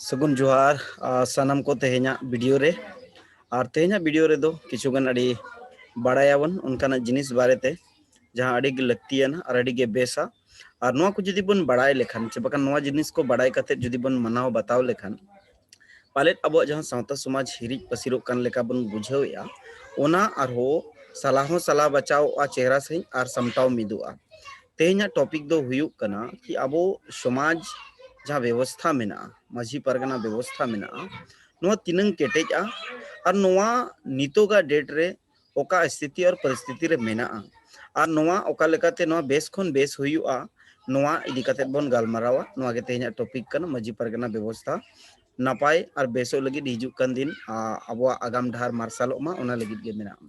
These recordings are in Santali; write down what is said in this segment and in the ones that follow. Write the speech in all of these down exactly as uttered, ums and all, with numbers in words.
ᱥᱟᱹᱜᱩᱱ ᱡᱚᱦᱟᱨ, ᱟᱨ ᱥᱟᱱᱟᱢ ᱠᱚ ᱛᱮᱦᱮᱧᱟᱜ ᱵᱷᱤᱰᱤᱭᱳ ᱨᱮ᱾ ᱟᱨ ᱛᱮᱦᱮᱧᱟᱜ ᱵᱷᱤᱰᱤᱭᱳ ᱨᱮᱫᱚ ᱠᱤᱪᱷᱩ ᱜᱟᱱ ᱟᱹᱰᱤ ᱵᱟᱲᱟᱭᱟᱵᱚᱱ ᱚᱱᱠᱟᱱᱟᱜ ᱡᱤᱱᱤᱥ ᱵᱟᱨᱮᱛᱮ, ᱡᱟᱦᱟᱸ ᱟᱹᱰᱤ ᱜᱮ ᱞᱟᱹᱠᱛᱤᱭᱟᱱᱟ ᱟᱨ ᱟᱹᱰᱤ ᱜᱮ ᱵᱮᱥᱟ᱾ ᱟᱨ ᱱᱚᱣᱟ ᱠᱚ ᱡᱩᱫᱤ ᱵᱚᱱ ᱵᱟᱲᱟᱭ ᱞᱮᱠᱷᱟᱱ, ᱪᱮ ᱵᱟᱠᱷᱟᱱ ᱱᱚᱣᱟ ᱡᱤᱱᱤᱥ ᱠᱚ ᱵᱟᱲᱟᱭ ᱠᱟᱛᱮ ᱡᱩᱫᱤ ᱵᱚᱱ ᱢᱟᱱᱟᱣ ᱵᱟᱛᱟᱣ ᱞᱮᱠᱷᱟᱱ, ᱯᱟᱞᱮᱫ ᱟᱵᱚᱣᱟᱜ ᱡᱟᱦᱟᱸ ᱥᱟᱶᱛᱟ ᱥᱚᱢᱟᱡᱽ ᱦᱤᱨᱤᱡ ᱯᱟᱹᱥᱤᱨᱚᱜ ᱠᱟᱱ ᱞᱮᱠᱟ ᱵᱚᱱ ᱵᱩᱡᱷᱟᱹᱣᱮᱫᱼᱟ, ᱚᱱᱟ ᱟᱨᱦᱚᱸ ᱥᱟᱞᱟ ᱦᱚᱸ ᱥᱟᱞᱟ ᱵᱟᱪᱟᱣᱚᱜᱼᱟ, ᱪᱮᱦᱨᱟ ᱥᱟᱺᱦᱤᱡ ᱟᱨ ᱥᱟᱢᱴᱟᱣ ᱢᱤᱫᱚᱜᱼᱟ᱾ ᱛᱮᱦᱮᱧᱟᱜ ᱴᱚᱯᱤᱠ ᱫᱚ ᱦᱩᱭᱩᱜ ᱠᱟᱱᱟ ᱠᱤ ᱟᱵᱚ ᱥᱚᱢᱟᱡᱽ ᱡᱟᱦᱟᱸ ᱵᱮᱵᱚᱥᱛᱷᱟ ᱢᱮᱱᱟᱜᱼᱟ, ᱢᱟᱹᱡᱷᱤ ᱯᱟᱨᱜᱟᱱᱟ ᱵᱮᱵᱚᱥᱛᱷᱟ ᱢᱮᱱᱟᱜᱼᱟ, ᱱᱚᱣᱟ ᱛᱤᱱᱟᱹᱝ ᱠᱮᱴᱮᱡᱼᱟ ᱟᱨ ᱱᱚᱣᱟ ᱱᱤᱛᱚᱜᱟᱜ ᱰᱮᱴ ᱨᱮ ᱚᱠᱟ ᱥᱛᱷᱤᱛᱤ ᱟᱨ ᱯᱚᱨᱤᱥᱛᱷᱤᱛᱤ ᱨᱮ ᱢᱮᱱᱟᱜᱼᱟ, ᱟᱨ ᱱᱚᱣᱟ ᱚᱠᱟ ᱞᱮᱠᱟᱛᱮ ᱱᱚᱣᱟ ᱵᱮᱥ ᱠᱷᱚᱱ ᱵᱮᱥ ᱦᱩᱭᱩᱜᱼᱟ, ᱱᱚᱣᱟ ᱤᱫᱤ ᱠᱟᱛᱮ ᱵᱚᱱ ᱜᱟᱞᱢᱟᱨᱟᱣᱟ᱾ ᱱᱚᱣᱟ ᱜᱮ ᱛᱮᱦᱮᱧᱟᱜ ᱴᱚᱯᱤᱠ ᱠᱟᱱᱟ, ᱢᱟᱹᱡᱷᱤ ᱯᱟᱨᱜᱟᱱᱟ ᱵᱮᱵᱚᱥᱛᱷᱟ ᱱᱟᱯᱟᱭ ᱟᱨ ᱵᱮᱥᱚᱜ ᱞᱟᱹᱜᱤᱫ ᱦᱤᱡᱩᱜ ᱠᱟᱱ ᱫᱤᱱ, ᱟ, ᱟᱵᱚᱣᱟᱜ ᱟᱜᱟᱢ ᱰᱟᱦᱟᱨ ᱢᱟᱨᱥᱟᱞᱚᱜ ᱢᱟ, ᱚᱱᱟ ᱞᱟᱹᱜᱤᱫ ᱜᱮ ᱢᱮᱱᱟᱜᱼᱟ᱾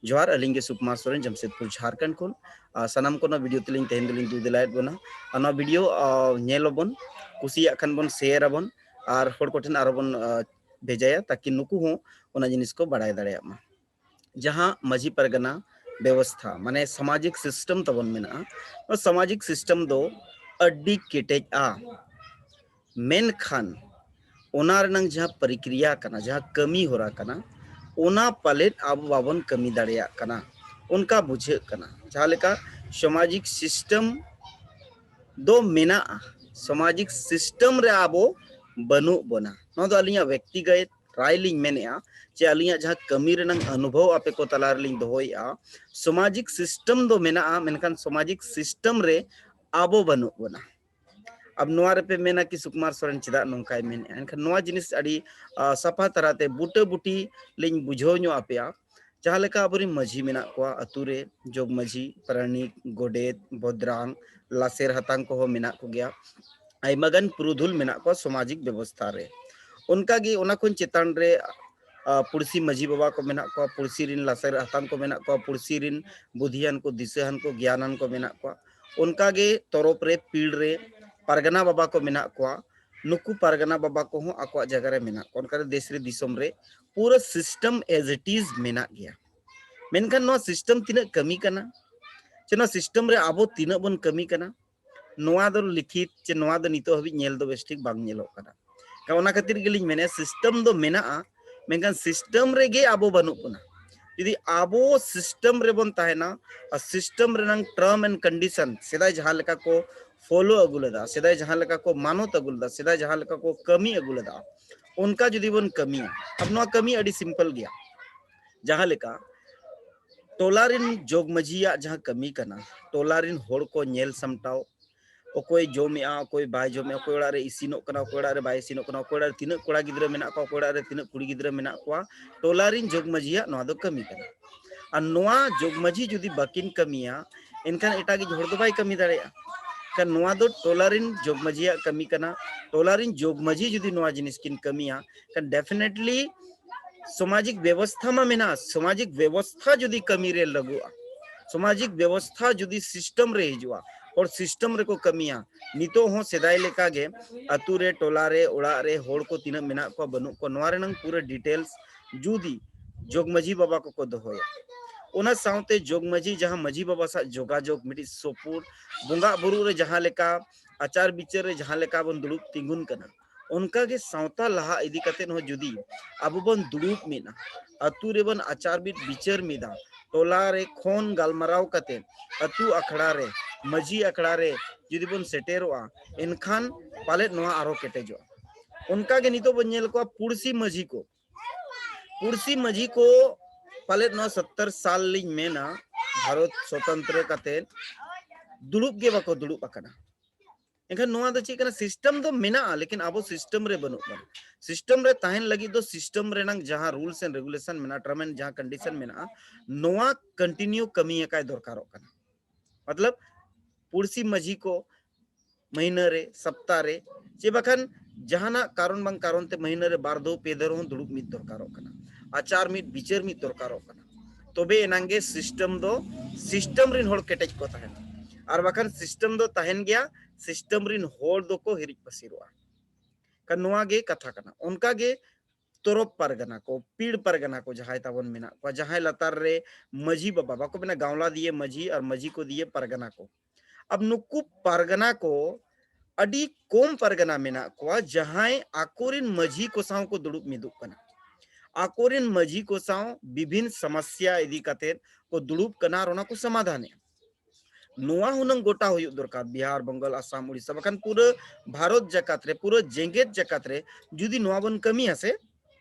ᱡᱚᱦᱟᱨ, ᱟᱹᱞᱤᱧ ᱜᱮ ᱥᱩᱠᱩᱢᱟᱨ ᱥᱚᱨᱮᱱ, ᱡᱟᱢᱥᱮᱫᱽᱯᱩᱨ, ᱡᱷᱟᱨᱠᱷᱚᱸᱰ ᱠᱷᱚᱱ᱾ ᱟ, ᱥᱟᱱᱟᱢ ᱠᱚ ᱱᱚᱣᱟ ᱵᱷᱤᱰᱤᱭᱳ ᱛᱮᱞᱤᱧ ᱛᱮᱦᱮᱧ ᱫᱚᱞᱤᱧ ᱫᱩ ᱫᱮᱞᱟᱭᱮᱫ ᱵᱚᱱᱟ᱾ ᱟᱨ ᱱᱚᱣᱟ ᱵᱷᱤᱰᱤᱭᱳ, ᱟ, ᱧᱮᱞ ᱟᱵᱚᱱ, ᱠᱩᱥᱤᱭᱟᱜ ᱠᱷᱟᱱ ᱵᱚᱱ ᱥᱮᱭᱟᱨ ᱟᱵᱚᱱ, ᱟᱨ ᱦᱚᱲ ᱠᱚᱴᱷᱮᱱ ᱟᱨᱚ ᱵᱚᱱ, ᱟ, ᱵᱷᱮᱡᱟᱭᱟ, ᱛᱟᱠᱤ ᱱᱩᱠᱩ ᱦᱚᱸ ᱚᱱᱟ ᱡᱤᱱᱤᱥ ᱠᱚ ᱵᱟᱲᱟᱭ ᱫᱟᱲᱮᱭᱟᱜ ᱢᱟ᱾ ᱡᱟᱦᱟᱸ ᱢᱟᱹᱡᱷᱤ ᱯᱟᱨᱜᱟᱱᱟ ᱵᱮᱵᱚᱥᱛᱷᱟ, ᱢᱟᱱᱮ ᱥᱟᱢᱟᱡᱤᱠ ᱥᱤᱥᱴᱮᱢ ᱛᱟᱵᱚᱱ ᱢᱮᱱᱟᱜᱼᱟ, ᱱᱚᱣᱟ ᱥᱟᱢᱟᱡᱤᱠ ᱥᱤᱥᱴᱮᱢ ᱫᱚ ᱟᱹᱰᱤ ᱠᱮᱴᱮᱡᱼᱟ, ᱢᱮᱱᱠᱷᱟᱱ ᱚᱱᱟ ᱨᱮᱱᱟᱝ ᱡᱟᱦᱟᱸ ᱯᱨᱚᱠᱨᱤᱭᱟ ᱠᱟᱱᱟ, ᱡᱟᱦᱟᱸ ᱠᱟᱹᱢᱤ ᱦᱚᱨᱟ ᱠᱟᱱᱟ, ᱚᱱᱟ ᱯᱟᱞᱮᱫ ᱟᱵᱚ ᱵᱟᱵᱚᱱ ᱠᱟᱹᱢᱤ ᱫᱟᱲᱮᱭᱟᱜ ᱠᱟᱱᱟ, ᱚᱱᱠᱟ ᱵᱩᱡᱷᱟᱹᱜ ᱠᱟᱱᱟ᱾ ᱡᱟᱦᱟᱸ ᱞᱮᱠᱟ ᱥᱟᱢᱟᱡᱤᱠ ᱥᱤᱥᱴᱮᱢ ᱫᱚ ᱢᱮᱱᱟᱜᱼᱟ, ᱥᱟᱢᱟᱡᱤᱠ ᱥᱤᱥᱴᱮᱢ ᱨᱮ ᱟᱵᱚ ᱵᱟᱹᱱᱩᱜ ᱵᱚᱱᱟ᱾ ᱱᱚᱣᱟ ᱫᱚ ᱟᱹᱞᱤᱧᱟᱜ ᱵᱮᱠᱛᱤᱜᱚᱛ ᱨᱟᱭ ᱞᱤᱧ ᱢᱮᱱᱮᱫᱼᱟ, ᱡᱮ ᱟᱹᱞᱤᱧᱟᱜ ᱡᱟᱦᱟᱸ ᱠᱟᱹᱢᱤ ᱨᱮᱱᱟᱝ ᱚᱱᱩᱵᱷᱚᱵ ᱟᱯᱮ ᱠᱚ ᱛᱟᱞᱟ ᱨᱮᱞᱤᱧ ᱫᱚᱦᱚᱭᱮᱫᱼᱟ᱾ ᱥᱟᱢᱟᱡᱤᱠ ᱥᱤᱥᱴᱮᱢ ᱫᱚ ᱢᱮᱱᱟᱜᱼᱟ, ᱢᱮᱱᱠᱷᱟᱱ ᱥᱟᱢᱟᱡᱤᱠ ᱥᱤᱥᱴᱮᱢ ᱨᱮ ᱟᱵᱚ ᱵᱟᱹᱱᱩᱜ ᱵᱚᱱᱟ᱾ ᱟᱵ ᱱᱚᱣᱟ ᱨᱮᱯᱮ ᱢᱮᱱᱟ ᱠᱤ ᱥᱩᱠᱩᱢᱟᱨ ᱥᱚᱨᱮᱱ ᱪᱮᱫᱟᱜ ᱱᱚᱝᱠᱟᱭ ᱢᱮᱱᱮᱫᱼᱟ? ᱮᱱᱠᱷᱟᱱ ᱱᱚᱣᱟ ᱡᱤᱱᱤᱥ ᱟᱹᱰᱤ, ᱟ, ᱥᱟᱯᱷᱟ ᱛᱟᱨᱟᱛᱮ ᱵᱩᱴᱟᱹ ᱵᱩᱴᱤ ᱞᱤᱧ ᱵᱩᱡᱷᱟᱹᱣ ᱧᱚᱜ ᱟᱯᱮᱭᱟ᱾ ᱡᱟᱦᱟᱸ ᱞᱮᱠᱟ ᱟᱵᱚᱨᱮᱱ ᱢᱟᱹᱡᱷᱤ ᱢᱮᱱᱟᱜ ᱠᱚᱣᱟ, ᱟᱛᱳ ᱨᱮ ᱡᱚᱜᱽ ᱢᱟᱹᱡᱷᱤ, ᱯᱟᱨᱟᱱᱤᱠ, ᱜᱚᱰᱮᱛ, ᱵᱚᱫᱽᱨᱟᱝ, ᱞᱟᱥᱮᱨ ᱦᱟᱛᱟᱝ ᱠᱚᱦᱚᱸ ᱢᱮᱱᱟᱜ ᱠᱚᱜᱮᱭᱟ᱾ ᱟᱭᱢᱟ ᱜᱟᱱ ᱯᱩᱨᱩᱫᱷᱩᱞ ᱢᱮᱱᱟᱜ ᱠᱚᱣᱟ ᱥᱟᱢᱟᱡᱤᱠ ᱵᱮᱵᱚᱥᱛᱷᱟ ᱨᱮ᱾ ᱚᱱᱠᱟᱜᱮ ᱚᱱᱟ ᱠᱷᱚᱱ ᱪᱮᱛᱟᱱ ᱨᱮ, ᱟ, ᱯᱩᱲᱥᱤ ᱢᱟᱹᱡᱷᱤ ᱵᱟᱵᱟ ᱠᱚ ᱢᱮᱱᱟᱜ ᱠᱚᱣᱟ, ᱯᱩᱲᱥᱤ ᱨᱮᱱ ᱞᱟᱥᱮᱨ ᱦᱟᱛᱟᱝ ᱠᱚ ᱢᱮᱱᱟᱜ ᱠᱚᱣᱟ, ᱯᱩᱲᱥᱤ ᱨᱮᱱ ᱵᱩᱫᱷᱤᱭᱟᱱ ᱠᱚ, ᱫᱤᱥᱟᱹᱦᱟᱱ ᱠᱚ, ᱜᱮᱭᱟᱱᱟᱱ ᱠᱚ ᱢᱮᱱᱟᱜ ᱠᱚᱣᱟ᱾ ᱚᱱᱠᱟᱜᱮ ᱛᱚᱨᱚᱯ ᱨᱮ, ᱯᱤᱲ ᱨᱮ ᱯᱟᱨᱜᱟᱱᱟ ᱵᱟᱵᱟ ᱠᱚ ᱢᱮᱱᱟᱜ ᱠᱚᱣᱟ᱾ ᱱᱩᱠᱩ ᱯᱟᱨᱜᱟᱱᱟ ᱵᱟᱵᱟ ᱠᱚᱦᱚᱸ ᱟᱠᱚᱣᱟᱜ ᱡᱟᱭᱜᱟ ᱨᱮ ᱢᱮᱱᱟᱜ ᱠᱚᱣᱟ᱾ ᱚᱱᱠᱟᱨᱮ ᱫᱮᱥ ᱨᱮ, ᱫᱤᱥᱚᱢ ᱨᱮ ᱯᱩᱨᱟᱹ ᱥᱤᱥᱴᱮᱢ as it is ᱢᱮᱱᱟᱜ ᱜᱮᱭᱟ᱾ ᱢᱮᱱᱠᱷᱟᱱ ᱱᱚᱣᱟ ᱥᱤᱥᱴᱮᱢ ᱛᱤᱱᱟᱹᱜ ᱠᱟᱹᱢᱤ ᱠᱟᱱᱟ, ᱪᱮ ᱱᱚᱣᱟ ᱥᱤᱥᱴᱮᱢ ᱨᱮ ᱟᱵᱚ ᱛᱤᱱᱟᱹᱜ ᱵᱚᱱ ᱠᱟᱹᱢᱤ ᱠᱟᱱᱟ, ᱱᱚᱣᱟ ᱫᱚ ᱞᱤᱠᱷᱤᱛ ᱪᱮ ᱱᱚᱣᱟ ᱫᱚ ᱱᱤᱛᱚᱜ ᱦᱟᱹᱵᱤᱡ ᱧᱮᱞ ᱫᱚ ᱵᱮᱥ ᱴᱷᱤᱠ ᱵᱟᱝ ᱧᱮᱞᱚᱜ ᱠᱟᱱᱟ᱾ ᱚᱱᱟ ᱠᱷᱟᱹᱛᱤᱨ ᱜᱮᱞᱤᱧ ᱢᱮᱱᱮᱫ, system ᱫᱚ ᱢᱮᱱᱟᱜᱼᱟ, ᱢᱮᱱᱠᱷᱟᱱ system ᱨᱮᱜᱮ ᱟᱵᱚ ᱵᱟᱹᱱᱩᱜ ᱵᱚᱱᱟ᱾ ᱡᱩᱫᱤ ᱟᱵᱚ system ᱨᱮᱵᱚᱱ ᱛᱟᱦᱮᱱᱟ ᱟᱨ system ᱨᱮᱱᱟᱝ term and condition, ᱥᱮᱫᱟᱭ ᱡᱟᱦᱟᱸ ᱞᱮᱠᱟ ᱠᱚ follow ᱟᱹᱜᱩ ᱞᱮᱫᱟ, ᱥᱮᱫᱟᱭ ᱡᱟᱦᱟᱸ ᱞᱮᱠᱟ ᱠᱚ ᱢᱟᱱᱚᱛ ᱟᱹᱜᱩ ᱞᱮᱫᱟ, ᱥᱮᱫᱟᱭ ᱡᱟᱦᱟᱸ ᱞᱮᱠᱟ ᱠᱚ ᱠᱟᱹᱢᱤ ᱟᱹᱜᱩ ᱞᱮᱫᱟ, ᱚᱱᱠᱟ ᱡᱩᱫᱤ ᱵᱚᱱ ᱠᱟᱹᱢᱤᱭᱟ᱾ ᱟᱨ ᱱᱚᱣᱟ ᱠᱟᱹᱢᱤ ᱟᱹᱰᱤ simple ᱜᱮᱭᱟ᱾ ᱡᱟᱦᱟᱸ ᱞᱮᱠᱟ ᱴᱚᱞᱟ ᱨᱮᱱ ᱡᱚᱜᱽ ᱢᱟᱹᱡᱷᱤᱭᱟᱜ ᱡᱟᱦᱟᱸ ᱠᱟᱹᱢᱤ ᱠᱟᱱᱟ, ᱴᱚᱞᱟ ᱨᱮᱱ ᱦᱚᱲ ᱠᱚ ᱧᱮᱞ ᱥᱟᱢᱴᱟᱣ, ᱚᱠᱚᱭ ᱡᱚᱢᱮᱜᱼᱟ, ᱚᱠᱚᱭ ᱵᱟᱭ ᱡᱚᱢᱮᱜᱼᱟ, ᱚᱠᱚᱭ ᱚᱲᱟᱜ ᱨᱮ ᱤᱥᱤᱱᱚᱜ ᱠᱟᱱᱟ, ᱚᱠᱚᱭ ᱚᱲᱟᱜ ᱨᱮ ᱵᱟᱭ ᱤᱥᱤᱱᱚᱜ ᱠᱟᱱᱟ, ᱚᱠᱚᱭ ᱚᱲᱟᱜ ᱨᱮ ᱛᱤᱱᱟᱹᱜ ᱠᱚᱲᱟ ᱜᱤᱫᱽᱨᱟᱹ ᱢᱮᱱᱟᱜ ᱠᱚᱣᱟ, ᱚᱠᱚᱭ ᱚᱲᱟᱜ ᱨᱮ ᱛᱤᱱᱟᱹᱜ ᱠᱩᱲᱤ ᱜᱤᱫᱽᱨᱟᱹ ᱢᱮᱱᱟᱜ ᱠᱚᱣᱟ, ᱴᱚᱞᱟ ᱨᱮᱱ ᱡᱚᱜᱽ ᱢᱟᱹᱡᱷᱤᱭᱟᱜ ᱱᱚᱣᱟ ᱫᱚ ᱠᱟᱹᱢᱤ ᱠᱟᱱᱟ᱾ ᱟᱨ ᱱᱚᱣᱟ ᱡᱚᱜᱽ ᱢᱟᱹᱡᱷᱤ ᱡᱩᱫᱤ ᱵᱟᱹᱠᱤᱱ ᱠᱟᱹᱢᱤᱭᱟ, ᱮᱱᱠᱷᱟᱱ ᱮᱴᱟᱜᱤᱡ ᱦᱚᱲ ᱫᱚ ᱵᱟᱭ ᱠᱟᱹᱢᱤ ᱫᱟᱲᱮᱭᱟᱜᱼᱟ᱾ ᱠᱷᱟᱱ ᱱᱚᱣᱟ ᱫᱚ ᱴᱚᱞᱟ ᱨᱮᱱ ᱡᱚᱜᱽ ᱢᱟᱹᱡᱷᱤᱭᱟᱜ ᱠᱟᱹᱢᱤ ᱠᱟᱱᱟ᱾ ᱴᱚᱞᱟ ᱨᱮᱱ ᱡᱚᱜᱽ ᱢᱟᱹᱡᱷᱤ ᱡᱩᱫᱤ ᱱᱚᱣᱟ ᱡᱤᱱᱤᱥ ᱠᱤᱱ ᱠᱟᱹᱢᱤᱭᱟ, ᱠᱷᱟᱱ definitely ᱥᱟᱢᱟᱡᱤᱠ ᱵᱮᱵᱚᱥᱛᱷᱟ ᱢᱟ ᱢᱮᱱᱟᱜᱼᱟ, ᱥᱟᱢᱟᱡᱤᱠ ᱵᱮᱵᱚᱥᱛᱷᱟ ᱡᱩᱫᱤ ᱠᱟᱹᱢᱤ ᱨᱮ ᱞᱟᱹᱜᱩᱜᱼᱟ, ᱥᱟᱢᱟᱡᱤᱠ ᱵᱮᱵᱚᱥᱛᱷᱟ ᱡᱩᱫᱤ system ᱨᱮ ᱦᱤᱡᱩᱜᱼᱟ, ᱦᱚᱲ system ᱨᱮᱠᱚ ᱠᱟᱹᱢᱤᱭᱟ, ᱱᱤᱛᱚᱜ ᱦᱚᱸ ᱥᱮᱫᱟᱭ ᱞᱮᱠᱟᱜᱮ ᱟᱹᱛᱩ ᱨᱮ, ᱴᱚᱞᱟ ᱨᱮ, ᱚᱲᱟᱜ ᱨᱮ ᱦᱚᱲ ᱠᱚ ᱛᱤᱱᱟᱹᱜ ᱢᱮᱱᱟᱜ ᱠᱚᱣᱟ, ᱵᱟᱹᱱᱩᱜ ᱠᱚᱣᱟ, ᱱᱚᱣᱟ ᱨᱮᱱᱟᱝ ᱯᱩᱨᱟᱹ details ᱡᱩᱫᱤ ᱡᱚᱜᱽ ᱢᱟᱹᱡᱷᱤ ᱵᱟᱵᱟ ᱠᱚᱠᱚ ᱫᱚᱦᱚᱭᱟ, ᱚᱱᱟ ᱥᱟᱶᱛᱮ ᱡᱚᱜᱽ ᱢᱟᱹᱡᱷᱤ ᱡᱟᱦᱟᱸ ᱢᱟᱹᱡᱷᱤ ᱵᱟᱵᱟ ᱥᱟᱶ ᱡᱳᱜᱟᱡᱳᱜᱽ, ᱢᱤᱫᱴᱤᱡ ᱥᱩᱯᱩᱨ, ᱵᱚᱸᱜᱟ ᱵᱩᱨᱩ ᱨᱮ ᱡᱟᱦᱟᱸ ᱞᱮᱠᱟ, ᱟᱪᱟᱨ ᱵᱤᱪᱟᱹᱨ ᱨᱮ ᱡᱟᱦᱟᱸ ᱞᱮᱠᱟ ᱵᱚᱱ ᱫᱩᱲᱩᱵ ᱛᱤᱸᱜᱩᱱ ᱠᱟᱱᱟ, ᱚᱱᱠᱟᱜᱮ ᱥᱟᱶᱛᱟ ᱞᱟᱦᱟ ᱤᱫᱤ ᱠᱟᱛᱮ ᱦᱚᱸ ᱡᱩᱫᱤ ᱟᱵᱚ ᱵᱚᱱ ᱫᱩᱲᱩᱵ ᱢᱤᱫᱼᱟ, ᱟᱹᱛᱩ ᱨᱮᱵᱚᱱ ᱟᱪᱟᱨ ᱢᱤᱫ ᱵᱤᱪᱟᱹᱨ ᱢᱤᱫᱟ, ᱴᱚᱞᱟ ᱨᱮ ᱠᱷᱚᱱ ᱜᱟᱞᱢᱟᱨᱟᱣ ᱠᱟᱛᱮ ᱟᱹᱛᱩ ᱟᱠᱷᱲᱟ ᱨᱮ, ᱢᱟᱹᱡᱷᱤ ᱟᱠᱷᱲᱟ ᱨᱮ ᱡᱩᱫᱤ ᱵᱚᱱ ᱥᱮᱴᱮᱨᱚᱜᱼᱟ, ᱮᱱᱠᱷᱟᱱ ᱯᱟᱞᱮᱫ ᱱᱚᱣᱟ ᱟᱨᱦᱚᱸ ᱠᱮᱴᱮᱡᱚᱜᱼᱟ᱾ ᱚᱱᱠᱟᱜᱮ ᱱᱤᱛᱚᱜ ᱵᱚᱱ ᱧᱮᱞ ᱠᱚᱣᱟ ᱯᱩᱲᱥᱤ ᱢᱟᱹᱡᱷᱤ ᱠᱚ, ᱯᱩᱲᱥᱤ ᱢᱟᱹᱡᱷᱤ ᱠᱚ ᱯᱟᱞᱮᱫ ᱱᱚᱣᱟ ᱥᱚᱛᱛᱚᱨ ᱥᱟᱞ ᱞᱤᱧ ᱢᱮᱱᱟ, ᱵᱷᱟᱨᱚᱛ ᱥᱚᱛᱚᱱᱛᱨᱚ ᱠᱟᱛᱮ ᱫᱩᱲᱩᱵ ᱜᱮ ᱵᱟᱠᱚ ᱫᱩᱲᱩᱵ ᱟᱠᱟᱱᱟ᱾ ᱮᱱᱠᱷᱟᱱ ᱱᱚᱣᱟ ᱫᱚ ᱪᱮᱫ ᱠᱟᱱᱟ? System ᱫᱚ ᱢᱮᱱᱟᱜᱼᱟ, ᱞᱮᱠᱤᱱ ᱟᱵᱚ system ᱨᱮ ᱵᱟᱹᱱᱩᱜ ᱵᱚᱱᱟ᱾ System ᱨᱮ ᱛᱟᱦᱮᱱ ᱞᱟᱹᱜᱤᱫ ᱫᱚ system ᱨᱮᱱᱟᱝ ᱡᱟᱦᱟᱸ rules and regulation ᱢᱮᱱᱟᱜᱼᱟ, term and ᱡᱟᱦᱟᱸ condition ᱢᱮᱱᱟᱜᱼᱟ, ᱱᱚᱣᱟ continue ᱠᱟᱹᱢᱤ ᱟᱠᱟᱭ ᱫᱚᱨᱠᱟᱨᱚᱜ ᱠᱟᱱᱟ᱾ ᱢᱚᱛᱞᱚᱵ ᱯᱩᱲᱥᱤ ᱢᱟᱹᱡᱷᱤ ᱠᱚ ᱢᱟᱹᱦᱱᱟᱹ ᱨᱮ, ᱥᱟᱯᱛᱟ ᱨᱮ, ᱪᱮ ᱵᱟᱠᱷᱟᱱ ᱡᱟᱦᱟᱱᱟᱜ ᱠᱟᱨᱚᱱ ᱵᱟᱝ ᱠᱟᱨᱚᱱ ᱛᱮ ᱢᱟᱹᱦᱱᱟᱹ ᱨᱮ ᱵᱟᱨ ᱫᱷᱟᱣ ᱯᱮ ᱫᱷᱟᱣ ᱨᱮᱦᱚᱸ ᱫᱩᱲᱩᱵ ᱢᱤᱫ ᱫᱚᱨᱠᱟᱨᱚᱜ ᱠᱟᱱᱟ, ᱟᱪᱟᱨ ᱢᱤᱫ ᱵᱤᱪᱟᱹᱨ ᱢᱤᱫ ᱫᱚᱨᱠᱟᱨᱚᱜ ᱠᱟᱱᱟ᱾ ᱛᱚᱵᱮ ᱮᱱᱟᱝ ᱜᱮ system ᱫᱚ system ᱨᱮᱱ ᱦᱚᱲ ᱠᱮᱴᱮᱡ ᱠᱚ ᱛᱟᱦᱮᱱᱟ, ᱟᱨ ᱵᱟᱠᱷᱟᱱ system ᱫᱚ ᱛᱟᱦᱮᱱ ᱜᱮᱭᱟ, system ᱨᱮᱱ ᱦᱚᱲ ᱫᱚᱠᱚ ᱦᱤᱨᱤᱡ ᱯᱟᱹᱥᱤᱨᱚᱜᱼᱟ᱾ ᱠᱷᱟᱱ ᱱᱚᱣᱟ ᱜᱮ ᱠᱟᱛᱷᱟ ᱠᱟᱱᱟ᱾ ᱚᱱᱠᱟ ᱜᱮ ᱛᱚᱨᱚᱯ ᱯᱟᱨᱜᱟᱱᱟ ᱠᱚ, ᱯᱤᱲ ᱯᱟᱨᱜᱟᱱᱟ ᱠᱚ ᱡᱟᱦᱟᱸᱭ ᱛᱟᱵᱚᱱ ᱢᱮᱱᱟᱜ ᱠᱚᱣᱟ, ᱡᱟᱦᱟᱸᱭ ᱞᱟᱛᱟᱨ ᱨᱮ ᱢᱟᱹᱡᱷᱤ ᱵᱟᱵᱟ, ᱵᱟᱠᱚ ᱢᱮᱱᱟ ᱜᱟᱶᱞᱟ ᱫᱤᱭᱮ ᱢᱟᱹᱡᱷᱤ ᱟᱨ ᱢᱟᱹᱡᱷᱤ ᱠᱚ ᱫᱤᱭᱮ ᱯᱟᱨᱜᱟᱱᱟ ᱠᱚ, ᱟᱵ ᱱᱩᱠᱩ ᱯᱟᱨᱜᱟᱱᱟ ᱠᱚ ᱟᱹᱰᱤ ᱠᱚᱢ ᱯᱟᱨᱜᱟᱱᱟ ᱢᱮᱱᱟᱜ ᱠᱚᱣᱟ ᱡᱟᱦᱟᱸᱭ ᱟᱠᱚᱨᱮᱱ ᱢᱟᱹᱡᱷᱤ ᱠᱚ ᱥᱟᱶ ᱠᱚ ᱫᱩᱲᱩᱵ ᱢᱤᱫᱚᱜ ᱠᱟᱱᱟ, ᱟᱠᱚᱨᱮᱱ ᱢᱟᱹᱡᱷᱤ ᱠᱚ ᱥᱟᱶ ᱵᱤᱵᱷᱤᱱ ᱥᱚᱢᱚᱥᱥᱟ ᱤᱫᱤ ᱠᱟᱛᱮ ᱠᱚ ᱫᱩᱲᱩᱵ ᱠᱟᱱᱟ ᱟᱨ ᱚᱱᱟ ᱠᱚ ᱥᱚᱢᱟᱫᱷᱟᱱᱮᱜᱼᱟ᱾ ᱱᱚᱣᱟ ᱦᱩᱱᱟᱹᱝ ᱜᱚᱴᱟ ᱦᱩᱭᱩᱜ ᱫᱚᱨᱠᱟᱨ, ᱵᱤᱦᱟᱨ, ᱵᱟᱝᱜᱟᱞ, ᱟᱥᱟᱢ, ᱩᱲᱤᱥᱥᱟ, ᱵᱟᱠᱷᱟᱱ ᱯᱩᱨᱟᱹ ᱵᱷᱟᱨᱚᱛ ᱡᱟᱠᱟᱛ ᱨᱮ, ᱯᱩᱨᱟᱹ ᱡᱮᱜᱮᱛ ᱡᱟᱠᱟᱛ ᱨᱮ ᱡᱩᱫᱤ ᱱᱚᱣᱟ ᱵᱚᱱ ᱠᱟᱹᱢᱤᱭᱟ ᱥᱮ,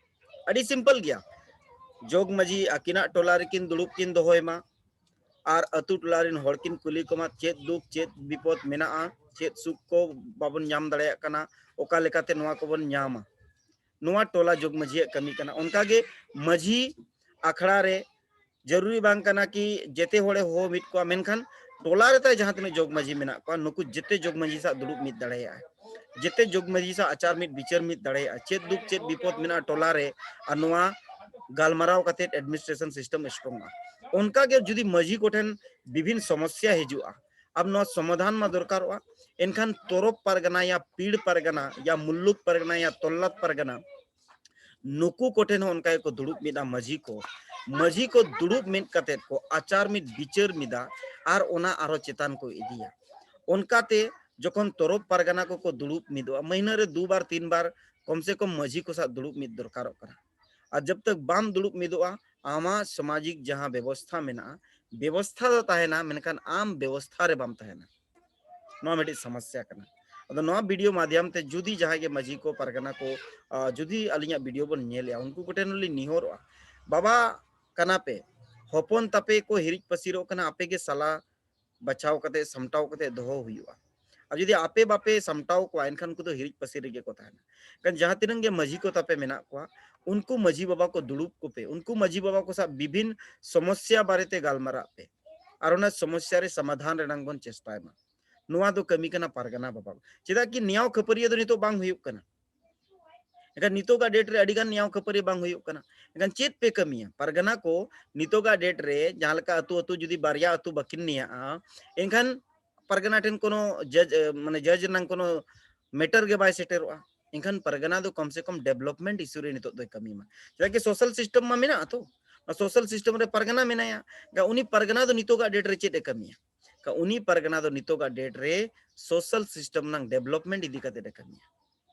ᱟᱹᱰᱤ simple ᱜᱮᱭᱟ᱾ ᱡᱚᱜᱽ ᱢᱟᱹᱡᱷᱤ ᱟᱹᱠᱤᱱᱟᱜ ᱴᱚᱞᱟ ᱨᱮᱠᱤᱱ ᱫᱩᱲᱩᱵ ᱠᱤᱱ ᱫᱚᱦᱚᱭ ᱢᱟ, ᱟᱨ ᱟᱹᱛᱩ ᱴᱚᱞᱟ ᱨᱮᱱ ᱦᱚᱲ ᱠᱤᱱ ᱠᱩᱞᱤ ᱠᱚᱢᱟ, ᱪᱮᱫ ᱫᱩᱠ, ᱪᱮᱫ ᱵᱤᱯᱚᱫ ᱢᱮᱱᱟᱜᱼᱟ, ᱪᱮᱫ ᱥᱩᱠ ᱠᱚ ᱵᱟᱵᱚᱱ ᱧᱟᱢ ᱫᱟᱲᱮᱭᱟᱜ ᱠᱟᱱᱟ, ᱚᱠᱟ ᱞᱮᱠᱟᱛᱮ ᱱᱚᱣᱟ ᱠᱚᱵᱚᱱ ᱧᱟᱢᱟ᱾ ᱱᱚᱣᱟ ᱴᱚᱞᱟ ᱡᱚᱜᱽ ᱢᱟᱹᱡᱷᱤᱭᱟᱜ ᱠᱟᱹᱢᱤ ᱠᱟᱱᱟ᱾ ᱚᱱᱠᱟᱜᱮ ᱢᱟᱹᱡᱷᱤ ᱟᱠᱷᱲᱟ ᱨᱮ ᱡᱟᱹᱨᱩᱨᱤ ᱵᱟᱝ ᱠᱟᱱᱟ ᱠᱤ ᱡᱮᱛᱮ ᱦᱚᱲᱮ ᱦᱚᱦᱚ ᱢᱤᱫ ᱠᱚᱣᱟ, ᱢᱮᱱᱠᱷᱟᱱ ᱴᱚᱞᱟ ᱨᱮ ᱛᱟᱭ ᱡᱟᱦᱟᱸ ᱛᱤᱱᱟᱹᱜ ᱡᱚᱜᱽ ᱢᱟᱹᱡᱷᱤ ᱢᱮᱱᱟᱜ ᱠᱚᱣᱟ, ᱱᱩᱠᱩ ᱡᱮᱛᱮ ᱡᱚᱜᱽ ᱢᱟᱹᱡᱷᱤ ᱥᱟᱶ ᱫᱩᱲᱩᱵ ᱢᱤᱫ ᱫᱟᱲᱮᱭᱟᱜᱼᱟ, ᱡᱮᱛᱮ ᱡᱚᱜᱽ ᱢᱟᱹᱡᱷᱤ ᱥᱟᱶ ᱟᱪᱟᱨ ᱢᱤᱫ ᱵᱤᱪᱟᱹᱨ ᱢᱤᱫ ᱫᱟᱲᱮᱭᱟᱜᱼᱟ᱾ ᱪᱮᱫ ᱫᱩᱠ ᱪᱮᱫ ᱵᱤᱯᱚᱫ ᱢᱮᱱᱟᱜᱼᱟ ᱴᱚᱞᱟ ᱨᱮ, ᱟᱨ ᱱᱚᱣᱟ ᱜᱟᱞᱢᱟᱨᱟᱣ ᱠᱟᱛᱮ administration system strongᱚᱜᱼᱟ᱾ ᱚᱱᱠᱟᱜᱮ ᱡᱩᱫᱤ ᱢᱟᱹᱡᱷᱤ ᱠᱚᱴᱷᱮᱱ ᱵᱤᱵᱷᱤᱱ ᱥᱚᱢᱚᱥᱥᱟ ᱦᱤᱡᱩᱜᱼᱟ, ᱟᱨ ᱱᱚᱣᱟ ᱥᱚᱢᱟᱫᱷᱟᱱ ᱢᱟ ᱫᱚᱨᱠᱟᱨᱚᱜᱼᱟ, ᱮᱱᱠᱷᱟᱱ ᱛᱚᱨᱚᱯ ᱯᱟᱨᱜᱟᱱᱟ ᱭᱟ ᱯᱤᱲ ᱯᱟᱨᱜᱟᱱᱟ ᱭᱟ ᱢᱩᱞᱞᱩᱠ ᱯᱟᱨᱜᱟᱱᱟ ᱭᱟ ᱛᱚᱞᱞᱟᱛ ᱯᱟᱨᱜᱟᱱᱟ, ᱱᱩᱠᱩ ᱠᱚᱴᱷᱮᱱ ᱦᱚᱸ ᱚᱱᱠᱟ ᱜᱮᱠᱚ ᱫᱩᱲᱩᱵ ᱢᱤᱫᱟ ᱢᱟᱹᱡᱷᱤ ᱠᱚ᱾ ᱢᱟᱹᱡᱷᱤ ᱠᱚ ᱫᱩᱲᱩᱵ ᱢᱤᱫ ᱠᱟᱛᱮᱫ ᱠᱚ ᱟᱪᱟᱨ ᱢᱤᱫ ᱵᱤᱪᱟᱹᱨ ᱢᱤᱫᱟ, ᱟᱨ ᱚᱱᱟ ᱟᱨᱦᱚᱸ ᱪᱮᱛᱟᱱ ᱠᱚ ᱤᱫᱤᱭᱟ᱾ ᱚᱱᱠᱟᱛᱮ ᱡᱚᱠᱷᱚᱱ ᱛᱚᱨᱚᱯ ᱯᱟᱨᱜᱟᱱᱟ ᱠᱚᱠᱚ ᱫᱩᱲᱩᱵ ᱢᱤᱫᱚᱜᱼᱟ, ᱢᱟᱹᱦᱱᱟᱹ ᱨᱮ ᱫᱩ ᱵᱟᱨ ᱛᱤᱱ ᱵᱟᱨ ᱠᱚᱢ ᱥᱮ ᱠᱚᱢ ᱢᱟᱹᱡᱷᱤ ᱠᱚ ᱥᱟᱶ ᱫᱩᱲᱩᱵ ᱢᱤᱫ ᱫᱚᱨᱠᱟᱨᱚᱜ ᱠᱟᱱᱟ᱾ ᱟᱨ ᱡᱟᱵ ᱛᱟᱠ ᱵᱟᱢ ᱫᱩᱲᱩᱵ ᱢᱤᱫᱚᱜᱼᱟ, ᱟᱢᱟᱜ ᱥᱟᱢᱟᱡᱤᱠ ᱡᱟᱦᱟᱸ ᱵᱮᱵᱚᱥᱛᱷᱟ ᱢᱮᱱᱟᱜᱼᱟ, ᱵᱮᱵᱚᱥᱛᱷᱟ ᱫᱚ ᱛᱟᱦᱮᱱᱟ, ᱢᱮᱱᱠᱷᱟᱱ ᱟᱢ ᱵᱮᱵᱚᱥᱛᱷᱟ ᱨᱮ ᱵᱟᱢ ᱛᱟᱦᱮᱱᱟ᱾ ᱱᱚᱣᱟ ᱢᱤᱫᱴᱤᱡ ᱥᱚᱢᱚᱥᱥᱟ ᱠᱟᱱᱟ᱾ ᱟᱫᱚ ᱱᱚᱣᱟ video ᱢᱟᱫᱷᱭᱚᱢ ᱛᱮ ᱡᱩᱫᱤ ᱡᱟᱦᱟᱸᱭ ᱜᱮ ᱢᱟᱹᱡᱷᱤ ᱠᱚ, ᱯᱟᱨᱜᱟᱱᱟ ᱠᱚ, ᱟ, ᱡᱩᱫᱤ ᱟᱹᱞᱤᱧᱟᱜ video ᱵᱚᱱ ᱧᱮᱞᱮᱜᱼᱟ, ᱩᱱᱠᱩ ᱠᱚᱴᱷᱮᱱ ᱦᱚᱸᱞᱤᱧ ᱱᱮᱦᱚᱨᱚᱜᱼᱟ, ᱵᱟᱵᱟ ᱠᱟᱱᱟ ᱯᱮ, ᱦᱚᱯᱚᱱ ᱛᱟᱯᱮ ᱠᱚ ᱦᱤᱨᱤᱡ ᱯᱟᱹᱥᱤᱨᱚᱜ ᱠᱟᱱᱟ, ᱟᱯᱮ ᱜᱮ ᱥᱟᱞᱟ ᱵᱟᱪᱷᱟᱣ ᱠᱟᱛᱮ, ᱥᱟᱢᱴᱟᱣ ᱠᱟᱛᱮ ᱫᱚᱦᱚ ᱦᱩᱭᱩᱜᱼᱟ᱾ ᱟᱨ ᱡᱩᱫᱤ ᱟᱯᱮ ᱵᱟᱯᱮ ᱥᱟᱢᱴᱟᱣ ᱠᱚᱣᱟ, ᱮᱱᱠᱷᱟᱱ ᱩᱱᱠᱩ ᱫᱚ ᱦᱤᱨᱤᱡ ᱯᱟᱹᱥᱤᱨ ᱨᱮᱜᱮ ᱠᱚ ᱛᱟᱦᱮᱱᱟ᱾ ᱠᱟᱨᱚᱱ ᱡᱟᱦᱟᱸ ᱛᱤᱱᱟᱹᱜ ᱜᱮ ᱢᱟᱹᱡᱷᱤ ᱠᱚ ᱛᱟᱯᱮ ᱢᱮᱱᱟᱜ ᱠᱚᱣᱟ, ᱩᱱᱠᱩ ᱢᱟᱹᱡᱷᱤ ᱵᱟᱵᱟ ᱠᱚ ᱫᱩᱲᱩᱵ ᱠᱚᱯᱮ, ᱩᱱᱠᱩ ᱢᱟᱹᱡᱷᱤ ᱵᱟᱵᱟ ᱠᱚ ᱥᱟᱶ ᱵᱤᱵᱷᱤᱱ ᱥᱚᱢᱚᱥᱥᱟ ᱵᱟᱨᱮᱛᱮ ᱜᱟᱞᱢᱟᱨᱟᱜ ᱯᱮ, ᱟᱨ ᱚᱱᱟ ᱥᱚᱢᱚᱥᱥᱟ ᱨᱮ ᱥᱚᱢᱟᱫᱷᱟᱱ ᱨᱮᱱᱟᱝ ᱵᱚᱱ ᱪᱮᱥᱴᱟᱭ ᱢᱟ᱾ ᱱᱚᱣᱟ ᱫᱚ ᱠᱟᱹᱢᱤ ᱠᱟᱱᱟ ᱯᱟᱨᱜᱟᱱᱟ ᱵᱟᱵᱟ᱾ ᱪᱮᱫᱟᱜ ᱠᱤ ᱱᱮᱭᱟᱣ ᱠᱷᱟᱹᱯᱟᱹᱨᱤᱭᱟᱹ ᱫᱚ ᱱᱤᱛᱚᱜ ᱵᱟᱝ ᱦᱩᱭᱩᱜ ᱠᱟᱱᱟ᱾ ᱮᱱᱠᱷᱟᱱ ᱱᱤᱛᱚᱜᱟᱜ date ᱨᱮ ᱟᱹᱰᱤ ᱜᱟᱱ ᱱᱮᱭᱟᱣ ᱠᱷᱟᱹᱯᱟᱹᱨᱤ ᱵᱟᱝ ᱦᱩᱭᱩᱜ ᱠᱟᱱᱟ᱾ ᱮᱱᱠᱷᱟᱱ ᱪᱮᱫ ᱯᱮ ᱠᱟᱹᱢᱤᱭᱟ? ᱯᱟᱨᱜᱟᱱᱟ ᱠᱚ ᱱᱤᱛᱚᱜᱟᱜ date ᱨᱮ ᱡᱟᱦᱟᱸ ᱞᱮᱠᱟ ᱟᱹᱛᱩ ᱟᱹᱛᱩ ᱡᱩᱫᱤ ᱵᱟᱨᱭᱟ ᱟᱹᱛᱩ ᱵᱟᱹᱠᱤᱱ ᱱᱮᱭᱟᱜᱼᱟ, ᱮᱱᱠᱷᱟᱱ ᱯᱟᱨᱜᱟᱱᱟ ᱴᱷᱮᱱ ᱠᱳᱱᱳ judge, ᱮ, ᱢᱟᱱᱮ judge ᱨᱮᱱᱟᱝ ᱠᱳᱱᱳ matter ᱜᱮ ᱵᱟᱭ ᱥᱮᱴᱮᱨᱚᱜᱼᱟ᱾ ᱮᱱᱠᱷᱟᱱ ᱯᱟᱨᱜᱟᱱᱟ ᱫᱚ ᱠᱚᱢ ᱥᱮ ᱠᱚᱢ development issue ᱨᱮ ᱱᱤᱛᱚᱜ ᱫᱚᱭ ᱠᱟᱹᱢᱤ ᱢᱟ᱾ ᱪᱮᱫᱟᱜ ᱠᱤ social system ᱢᱟ ᱢᱮᱱᱟᱜᱼᱟ ᱛᱚ, ᱚᱱᱟ social system ᱨᱮ ᱯᱟᱨᱜᱟᱱᱟ ᱢᱮᱱᱟᱭᱟ᱾ ᱮᱱᱠᱷᱟᱱ ᱩᱱᱤ ᱯᱟᱨᱜᱟᱱᱟ ᱫᱚ ᱱᱤᱛᱚᱜᱟᱜ date ᱨᱮ ᱪᱮᱫ ᱮ ᱠᱟᱹᱢᱤᱭᱟ? ᱠᱟ-, ᱩᱱᱤ ᱯᱟᱨᱜᱟᱱᱟ ᱫᱚ ᱱᱤᱛᱚᱜᱟᱜ date ᱨᱮ social system ᱨᱮᱱᱟᱜ development ᱤᱫᱤ ᱠᱟᱛᱮ ᱮ ᱠᱟᱹᱢᱤᱭᱟ᱾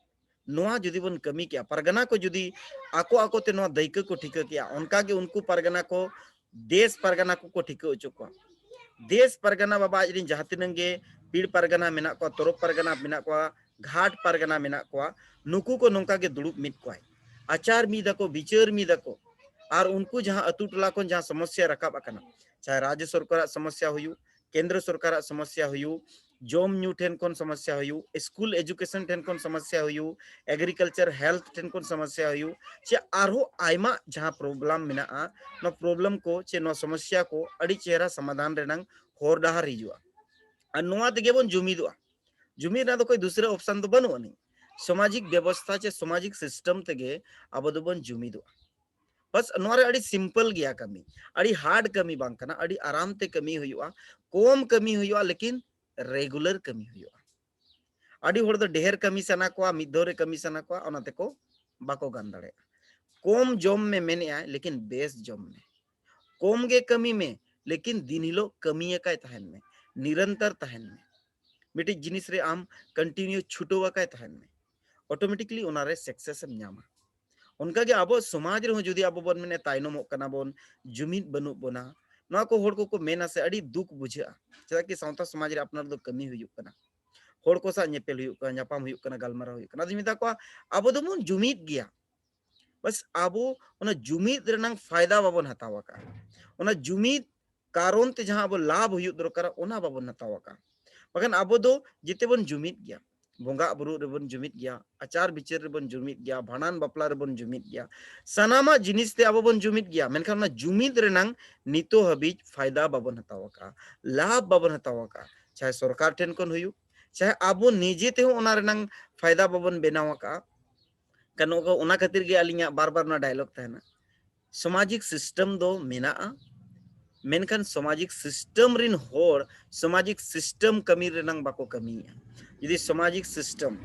ᱱᱚᱣᱟ ᱡᱩᱫᱤ ᱵᱚᱱ ᱠᱟᱹᱢᱤ ᱠᱮᱭᱟ, ᱯᱟᱨᱜᱟᱱᱟ ᱠᱚ ᱡᱩᱫᱤ ᱟᱠᱚ ᱟᱠᱚ ᱛᱮ ᱱᱚᱣᱟ ᱫᱟᱹᱭᱠᱟᱹ ᱠᱚ ᱴᱷᱤᱠᱟᱹ ᱠᱮᱭᱟ, ᱚᱱᱠᱟ ᱜᱮ ᱩᱱᱠᱩ ᱯᱟᱨᱜᱟᱱᱟ ᱠᱚ ᱫᱮᱥ ᱯᱟᱨᱜᱟᱱᱟ ᱠᱚᱠᱚ ᱴᱷᱤᱠᱟᱹ ᱦᱚᱪᱚ ᱠᱚᱣᱟ᱾ ᱫᱮᱥ ᱯᱟᱨᱜᱟᱱᱟ ᱵᱟᱵᱟ ᱟᱡ ᱨᱮᱱ ᱡᱟᱦᱟᱸ ᱛᱤᱱᱟᱹᱜ ᱜᱮ ᱯᱤᱲ ᱯᱟᱨᱜᱟᱱᱟ ᱢᱮᱱᱟᱜ ᱠᱚᱣᱟ, ᱛᱚᱨᱚᱯ ᱯᱟᱨᱜᱟᱱᱟ ᱢᱮᱱᱟᱜ ᱠᱚᱣᱟ, ᱜᱷᱟᱴ ᱯᱟᱨᱜᱟᱱᱟ ᱢᱮᱱᱟᱜ ᱠᱚᱣᱟ, ᱱᱩᱠᱩ ᱠᱚ ᱱᱚᱝᱠᱟ ᱜᱮ ᱫᱩᱲᱩᱵ ᱢᱤᱫ ᱠᱚᱣᱟᱭ, ᱟᱪᱟᱨ ᱢᱤᱫ ᱟᱠᱚ, ᱵᱤᱪᱟᱹᱨ ᱢᱤᱫ ᱟᱠᱚ᱾ ᱟᱨ ᱩᱱᱠᱩ ᱡᱟᱦᱟᱸ ᱟᱹᱛᱩ ᱴᱚᱞᱟ ᱠᱷᱚᱱ ᱡᱟᱦᱟᱸ ᱥᱚᱢᱚᱥᱭᱟ ᱨᱟᱠᱟᱵ ᱟᱠᱟᱱᱟ, ᱪᱟᱦᱮ ᱨᱟᱡᱽ ᱥᱚᱨᱠᱟᱨᱟᱜ ᱥᱚᱢᱚᱥᱭᱟ ᱦᱩᱭᱩᱜ, ᱠᱮᱱᱫᱨᱚ ᱥᱚᱨᱠᱟᱨᱟᱜ ᱥᱚᱢᱚᱥᱭᱟ ᱦᱩᱭᱩᱜ, ᱡᱚᱢ ᱧᱩ ᱴᱷᱮᱱ ᱠᱷᱚᱱ ᱥᱚᱢᱚᱥᱭᱟ ᱦᱩᱭᱩᱜ, school education ᱴᱷᱮᱱ ᱠᱷᱚᱱ ᱥᱚᱢᱚᱥᱭᱟ ᱦᱩᱭᱩᱜ, agriculture health ᱴᱷᱮᱱ ᱠᱷᱚᱱ ᱥᱚᱢᱚᱥᱭᱟ ᱦᱩᱭᱩᱜ, ᱪᱮ ᱟᱨᱦᱚᱸ ᱟᱭᱢᱟ ᱡᱟᱦᱟᱸ problem ᱢᱮᱱᱟᱜᱼᱟ, ᱱᱚᱣᱟ problem ᱠᱚ ᱪᱮ ᱱᱚᱣᱟ ᱥᱚᱢᱚᱥᱭᱟ ᱠᱚ ᱟᱹᱰᱤ ᱪᱮᱦᱨᱟ ᱥᱚᱢᱟᱫᱷᱟᱱ ᱨᱮᱱᱟᱝ ᱦᱚᱨ ᱰᱟᱦᱟᱨ ᱦᱤᱡᱩᱜᱼᱟ᱾ ᱟᱨ ᱱᱚᱣᱟ ᱛᱮᱜᱮ ᱵᱚᱱ ᱡᱩᱢᱤᱫᱚᱜᱼᱟ᱾ ᱡᱩᱢᱤᱫ ᱨᱮᱱᱟᱜ ᱫᱚ ᱠᱳᱭ ᱫᱩᱥᱨᱟ option ᱫᱚ ᱵᱟᱹᱱᱩᱜ ᱟᱹᱱᱤᱡ᱾ ᱥᱟᱢᱟᱡᱤᱠ ᱵᱮᱵᱚᱥᱛᱷᱟ ᱪᱮ ᱥᱟᱢᱟᱡᱤᱠ system ᱛᱮᱜᱮ ᱟᱵᱚ ᱫᱚᱵᱚᱱ ᱡᱩᱢᱤᱫᱚᱜᱼᱟ᱾ ᱵᱟᱥ ᱱᱚᱣᱟ ᱨᱮ ᱟᱹᱰᱤ simple ᱜᱮᱭᱟ ᱠᱟᱹᱢᱤ, ᱟᱹᱰᱤ hard ᱠᱟᱹᱢᱤ ᱵᱟᱝ ᱠᱟᱱᱟ, ᱟᱹᱰᱤ ᱟᱨᱟᱢ ᱛᱮ ᱠᱟᱹᱢᱤ ᱦᱩᱭᱩᱜᱼᱟ, ᱠᱚᱢ ᱠᱟᱹᱢᱤ ᱦᱩᱭᱩᱜᱼᱟ, ᱞᱮᱠᱤᱱ regular ᱠᱟᱹᱢᱤ ᱦᱩᱭᱩᱜᱼᱟ᱾ ᱟᱹᱰᱤ ᱦᱚᱲ ᱫᱚ ᱰᱷᱮᱨ ᱠᱟᱹᱢᱤ ᱥᱟᱱᱟ ᱠᱚᱣᱟ, ᱢᱤᱫ ᱫᱷᱟᱣ ᱨᱮ ᱠᱟᱹᱢᱤ ᱥᱟᱱᱟ ᱠᱚᱣᱟ, ᱚᱱᱟ ᱛᱮᱠᱚ ᱵᱟᱠᱚ ᱜᱟᱱ ᱫᱟᱲᱮᱭᱟᱜᱼᱟ᱾ ᱠᱚᱢ ᱡᱚᱢ ᱢᱮ ᱢᱮᱱᱮᱜᱼᱟᱭ, ᱞᱮᱠᱤᱱ ᱵᱮᱥ ᱡᱚᱢ ᱢᱮ᱾ ᱠᱚᱢ ᱜᱮ ᱠᱟᱹᱢᱤ ᱢᱮ, ᱞᱮᱠᱤᱱ ᱫᱤᱱ ᱦᱤᱞᱳᱜ ᱠᱟᱹᱢᱤ ᱟᱠᱟᱭ ᱛᱟᱦᱮᱱ ᱢᱮ, ᱱᱤᱨᱚᱱᱛᱚᱨ ᱛᱟᱦᱮᱱ ᱢᱮ᱾ ᱢᱤᱫᱴᱤᱡ ᱡᱤᱱᱤᱥ ᱨᱮ ᱟᱢ continue ᱪᱷᱩᱴᱟᱹᱣ ᱟᱠᱟᱭ ᱛᱟᱦᱮᱱ ᱢᱮ, automatically ᱚᱱᱟᱨᱮ success ᱮᱢ ᱧᱟᱢᱟ᱾ ᱚᱱᱠᱟᱜᱮ ᱟᱵᱚ ᱥᱚᱢᱟᱡᱽ ᱨᱮᱦᱚᱸ ᱡᱩᱫᱤ ᱟᱵᱚ ᱵᱚᱱ ᱢᱮᱱᱟ ᱛᱟᱭᱱᱚᱢᱚᱜ ᱠᱟᱱᱟ ᱵᱚᱱ, ᱡᱩᱢᱤᱫ ᱵᱟᱹᱱᱩᱜ ᱵᱚᱱᱟ, ᱱᱚᱣᱟ ᱠᱚ ᱦᱚᱲ ᱠᱚᱠᱚ ᱢᱮᱱᱟ ᱥᱮ, ᱟᱹᱰᱤ ᱫᱩᱠ ᱵᱩᱡᱷᱟᱹᱜᱼᱟ᱾ ᱪᱮᱫᱟᱜ ᱠᱤ ᱥᱟᱶᱛᱟ ᱥᱚᱢᱟᱡᱽ ᱨᱮ ᱟᱯᱱᱟᱨ ᱫᱚ ᱠᱟᱹᱢᱤ ᱦᱩᱭᱩᱜ ᱠᱟᱱᱟ, ᱦᱚᱲ ᱠᱚ ᱥᱟᱶ ᱧᱮᱯᱮᱞ ᱦᱩᱭᱩᱜ ᱠᱟᱱᱟ, ᱧᱟᱯᱟᱢ ᱦᱩᱭᱩᱜ ᱠᱟᱱᱟ, ᱜᱟᱞᱢᱟᱨᱟᱣ ᱦᱩᱭᱩᱜ ᱠᱟᱱᱟ᱾ ᱟᱫᱚᱧ ᱢᱮᱛᱟ ᱠᱚᱣᱟ, ᱟᱵᱚ ᱫᱚᱵᱚᱱ ᱡᱩᱢᱤᱫ ᱜᱮᱭᱟ, ᱵᱟᱥ ᱟᱵᱚ ᱚᱱᱟ ᱡᱩᱢᱤᱫ ᱨᱮᱱᱟᱝ ᱯᱷᱟᱭᱫᱟ ᱵᱟᱵᱚᱱ ᱦᱟᱛᱟᱣ ᱟᱠᱟᱫᱼᱟ᱾ ᱚᱱᱟ ᱡᱩᱢᱤᱫ ᱠᱟᱨᱚᱱ ᱛᱮ ᱡᱟᱦᱟᱸ ᱟᱵᱚ ᱞᱟᱵᱷ ᱦᱩᱭᱩᱜ ᱫᱚᱨᱠᱟᱨᱟ, ᱚᱱᱟ ᱵᱟᱵᱚᱱ ᱦᱟᱛᱟᱣ ᱟᱠᱟᱫᱼᱟ᱾ ᱵᱟᱠᱷᱟᱱ ᱟᱵᱚ ᱫᱚ ᱡᱮᱛᱮ ᱵᱚᱱ ᱡᱩᱢᱤᱫ ᱜᱮᱭᱟ, ᱵᱚᱸᱜᱟ ᱵᱩᱨᱩ ᱨᱮᱵᱚᱱ ᱡᱩᱢᱤᱫ ᱜᱮᱭᱟ, ᱟᱪᱟᱨ ᱵᱤᱪᱟᱹᱨ ᱨᱮᱵᱚᱱ ᱡᱩᱢᱤᱫ ᱜᱮᱭᱟ, ᱵᱷᱟᱸᱰᱟᱱ ᱵᱟᱯᱞᱟ ᱨᱮᱵᱚᱱ ᱡᱩᱢᱤᱫ ᱜᱮᱭᱟ, ᱥᱟᱱᱟᱢᱟᱜ ᱡᱤᱱᱤᱥ ᱛᱮ ᱟᱵᱚ ᱵᱚᱱ ᱡᱩᱢᱤᱫ ᱜᱮᱭᱟ᱾ ᱢᱮᱱᱠᱷᱟᱱ ᱚᱱᱟ ᱡᱩᱢᱤᱫ ᱨᱮᱱᱟᱝ ᱱᱤᱛᱚᱜ ᱦᱟᱹᱵᱤᱡ ᱯᱷᱟᱭᱫᱟ ᱵᱟᱵᱚᱱ ᱦᱟᱛᱟᱣ ᱟᱠᱟᱫᱼᱟ, ᱞᱟᱵᱷ ᱵᱟᱵᱚᱱ ᱦᱟᱛᱟᱣ ᱟᱠᱟᱫᱼᱟ, ᱪᱟᱦᱮ ᱥᱚᱨᱠᱟᱨ ᱴᱷᱮᱱ ᱠᱷᱚᱱ ᱦᱩᱭᱩᱜ, ᱪᱟᱦᱮ ᱟᱵᱚ ᱱᱤᱡᱮ ᱛᱮᱦᱚᱸ ᱚᱱᱟ ᱨᱮᱱᱟᱝ ᱯᱷᱟᱭᱫᱟ ᱵᱟᱵᱚᱱ ᱵᱮᱱᱟᱣ ᱟᱠᱟᱫᱼᱟ᱾ ᱠᱟᱨᱚᱱ ᱚᱱᱟ ᱠᱷᱟᱹᱛᱤᱨ ᱜᱮ ᱟᱹᱞᱤᱧᱟᱜ ᱵᱟᱨ ᱵᱟᱨ ᱚᱱᱟ dialogue ᱛᱟᱦᱮᱱᱟ, ᱥᱟᱢᱟᱡᱤᱠ system ᱫᱚ ᱢᱮᱱᱟᱜᱼᱟ, ᱢᱮᱱᱠᱷᱟᱱ ᱥᱟᱢᱟᱡᱤᱠ system ᱨᱤᱱ ᱦᱚᱲ ᱥᱟᱢᱟᱡᱤᱠ system ᱠᱟᱹᱢᱤ ᱨᱮᱱᱟᱝ ᱵᱟᱠᱚ ᱠᱟᱹᱢᱤᱭᱮᱫᱼᱟ᱾ ᱡᱩᱫᱤ ᱥᱟᱢᱟᱡᱤᱠ system,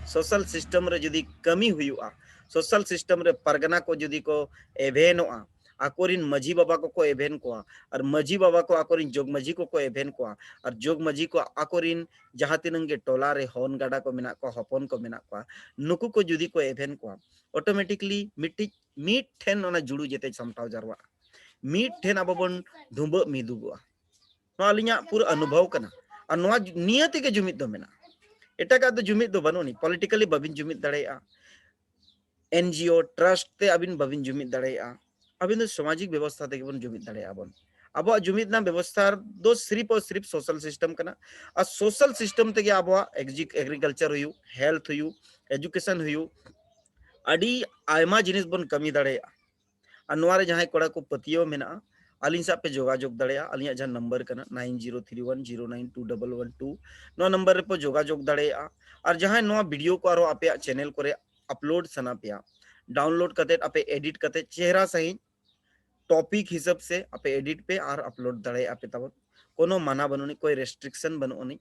social system ᱨᱮ ᱡᱩᱫᱤ ᱠᱟᱹᱢᱤ ᱦᱩᱭᱩᱜᱼᱟ, social system ᱨᱮ ᱯᱟᱨᱜᱟᱱᱟ ᱠᱚ ᱡᱩᱫᱤ ᱠᱚ ᱮᱵᱷᱮᱱᱚᱜᱼᱟ, ᱟᱠᱚᱨᱤᱱ ᱢᱟᱹᱡᱷᱤ ᱵᱟᱵᱟ ᱠᱚᱠᱚ ᱮᱵᱷᱮᱱ ᱠᱚᱣᱟ, ᱟᱨ ᱢᱟᱹᱡᱷᱤ ᱵᱟᱵᱟ ᱠᱚ ᱟᱠᱚᱨᱤᱱ ᱡᱚᱜᱽ ᱢᱟᱹᱡᱷᱤ ᱠᱚᱠᱚ ᱮᱵᱷᱮᱱ ᱠᱚᱣᱟ, ᱟᱨ ᱡᱚᱜᱽ ᱢᱟᱹᱡᱷᱤ ᱠᱚ ᱟᱠᱚᱨᱤᱱ ᱡᱟᱦᱟᱸ ᱛᱤᱱᱟᱹᱝ ᱜᱮ ᱴᱚᱞᱟ ᱨᱮ ᱦᱚᱱ ᱜᱟᱰᱟ ᱠᱚ ᱢᱮᱱᱟᱜ ᱠᱚᱣᱟ, ᱦᱚᱯᱚᱱ ᱠᱚ ᱢᱮᱱᱟᱜ ᱠᱚᱣᱟ, ᱱᱩᱠᱩ ᱠᱚ ᱡᱩᱫᱤ ᱠᱚ ᱮᱵᱷᱮᱱ ᱠᱚᱣᱟ, automatically ᱢᱤᱫᱴᱤᱡ, ᱢᱤᱫ ᱴᱷᱮᱱ ᱚᱱᱟ ᱡᱩᱲᱩ ᱡᱮᱛᱮ ᱥᱟᱢᱴᱟᱣ ᱡᱟᱨᱣᱟᱜᱼᱟ᱾ ᱢᱤᱫ ᱴᱷᱮᱱ ᱟᱵᱚ ᱵᱚᱱ ᱰᱷᱩᱸᱵᱟᱹᱜ ᱢᱤᱫᱩᱜᱚᱜᱼᱟ᱾ ᱱᱚᱣᱟ ᱟᱹᱞᱤᱧᱟᱜ ᱯᱩᱨᱟᱹ ᱚᱱᱩᱵᱷᱚᱵ ᱠᱟᱱᱟ᱾ ᱟᱨ ᱱᱚᱣᱟ ᱡᱩ-, ᱱᱤᱭᱟᱹ ᱛᱮᱜᱮ ᱡᱩᱢᱤᱫ ᱫᱚ ᱢᱮᱱᱟᱜᱼᱟ᱾ ᱮᱴᱟᱜᱟᱜ ᱫᱚ ᱡᱩᱢᱤᱫ ᱫᱚ ᱵᱟᱹᱱᱩᱜ ᱟᱹᱱᱤᱡ᱾ Politically ᱵᱟᱵᱤᱱ ᱡᱩᱢᱤᱫ ᱫᱟᱲᱮᱭᱟᱜᱼᱟ, NGO, trust ᱛᱮ ᱟᱹᱵᱤᱱ ᱵᱟᱹᱵᱤᱱ ᱡᱩᱢᱤᱫ ᱫᱟᱲᱮᱭᱟᱜᱼᱟ᱾ ᱟᱹᱵᱤᱱ ᱫᱚ ᱥᱟᱢᱟᱡᱤᱠ ᱵᱮᱵᱚᱥᱛᱷᱟ ᱛᱮᱜᱮ ᱵᱚᱱ ᱡᱩᱢᱤᱫ ᱫᱟᱲᱮᱭᱟᱜᱼᱟ ᱵᱚᱱ᱾ ᱟᱵᱚᱣᱟᱜ ᱡᱩᱢᱤᱫ ᱨᱮᱱᱟᱜ ᱵᱮᱵᱚᱥᱛᱷᱟ ᱫᱚ ᱥᱤᱨᱤᱯ ᱟᱨ ᱥᱤᱨᱤᱯ social system ᱠᱟᱱᱟ᱾ ᱟᱨ social system ᱛᱮᱜᱮ ᱟᱵᱚᱣᱟᱜ ᱮᱜᱽᱡᱤ-, agriculture ᱦᱩᱭᱩᱜ, health ᱦᱩᱭᱩᱜ, education ᱦᱩᱭᱩᱜ, ᱟᱹᱰᱤ ᱟᱭᱢᱟ ᱡᱤᱱᱤᱥ ᱵᱚᱱ ᱠᱟᱹᱢᱤ ᱫᱟᱲᱮᱭᱟᱜᱼᱟ᱾ ᱟᱨ ᱱᱚᱣᱟ ᱨᱮ ᱡᱟᱦᱟᱸᱭ ᱠᱚᱲᱟ ᱠᱚ ᱯᱟᱹᱛᱭᱟᱹᱣ ᱢᱮᱱᱟᱜᱼᱟ, ᱟᱹᱞᱤᱧ ᱥᱟᱶ ᱯᱮ ᱡᱳᱜᱟᱡᱳᱜᱽ ᱫᱟᱲᱮᱭᱟᱜᱼᱟ᱾ ᱟᱹᱞᱤᱧᱟᱜ ᱡᱟᱦᱟᱸ ᱱᱟᱢᱵᱟᱨ ᱠᱟᱱᱟ, nine zero three one zero nine two double one two, ᱱᱚᱣᱟ ᱱᱟᱢᱵᱟᱨ ᱨᱮᱯᱮ ᱡᱳᱜᱟᱡᱳᱜᱽ ᱫᱟᱲᱮᱭᱟᱜᱼᱟ᱾ ᱟᱨ ᱡᱟᱦᱟᱸᱭ ᱱᱚᱣᱟ ᱵᱷᱤᱰᱤᱭᱳ ᱠᱚ ᱟᱨᱦᱚᱸ ᱟᱯᱮᱭᱟᱜ ᱪᱮᱱᱮᱞ ᱠᱚᱨᱮ ᱟᱯᱞᱳᱰ ᱥᱟᱱᱟ ᱯᱮᱭᱟ, ᱰᱟᱣᱩᱱᱞᱳᱰ ᱠᱟᱛᱮᱫ ᱟᱯᱮ ᱮᱰᱤᱴ ᱠᱟᱛᱮᱫ ᱪᱮᱦᱨᱟ ᱥᱟᱺᱦᱤᱡ ᱴᱚᱯᱤᱠ ᱦᱤᱥᱟᱹᱵ ᱥᱮ ᱟᱯᱮ ᱮᱰᱤᱴ ᱯᱮ ᱟᱨ ᱟᱯᱞᱳᱰ ᱫᱟᱲᱮᱭᱟᱜᱼᱟ ᱯᱮ ᱛᱟᱵᱚᱱ᱾ ᱠᱳᱱᱳ ᱢᱟᱱᱟ ᱵᱟᱹᱱᱩᱜ ᱟᱹᱱᱤᱡ, ᱠᱳᱭ ᱨᱮᱥᱴᱨᱤᱠᱥᱚᱱ ᱵᱟᱹᱱᱩᱜ ᱟᱹᱱᱤᱡ᱾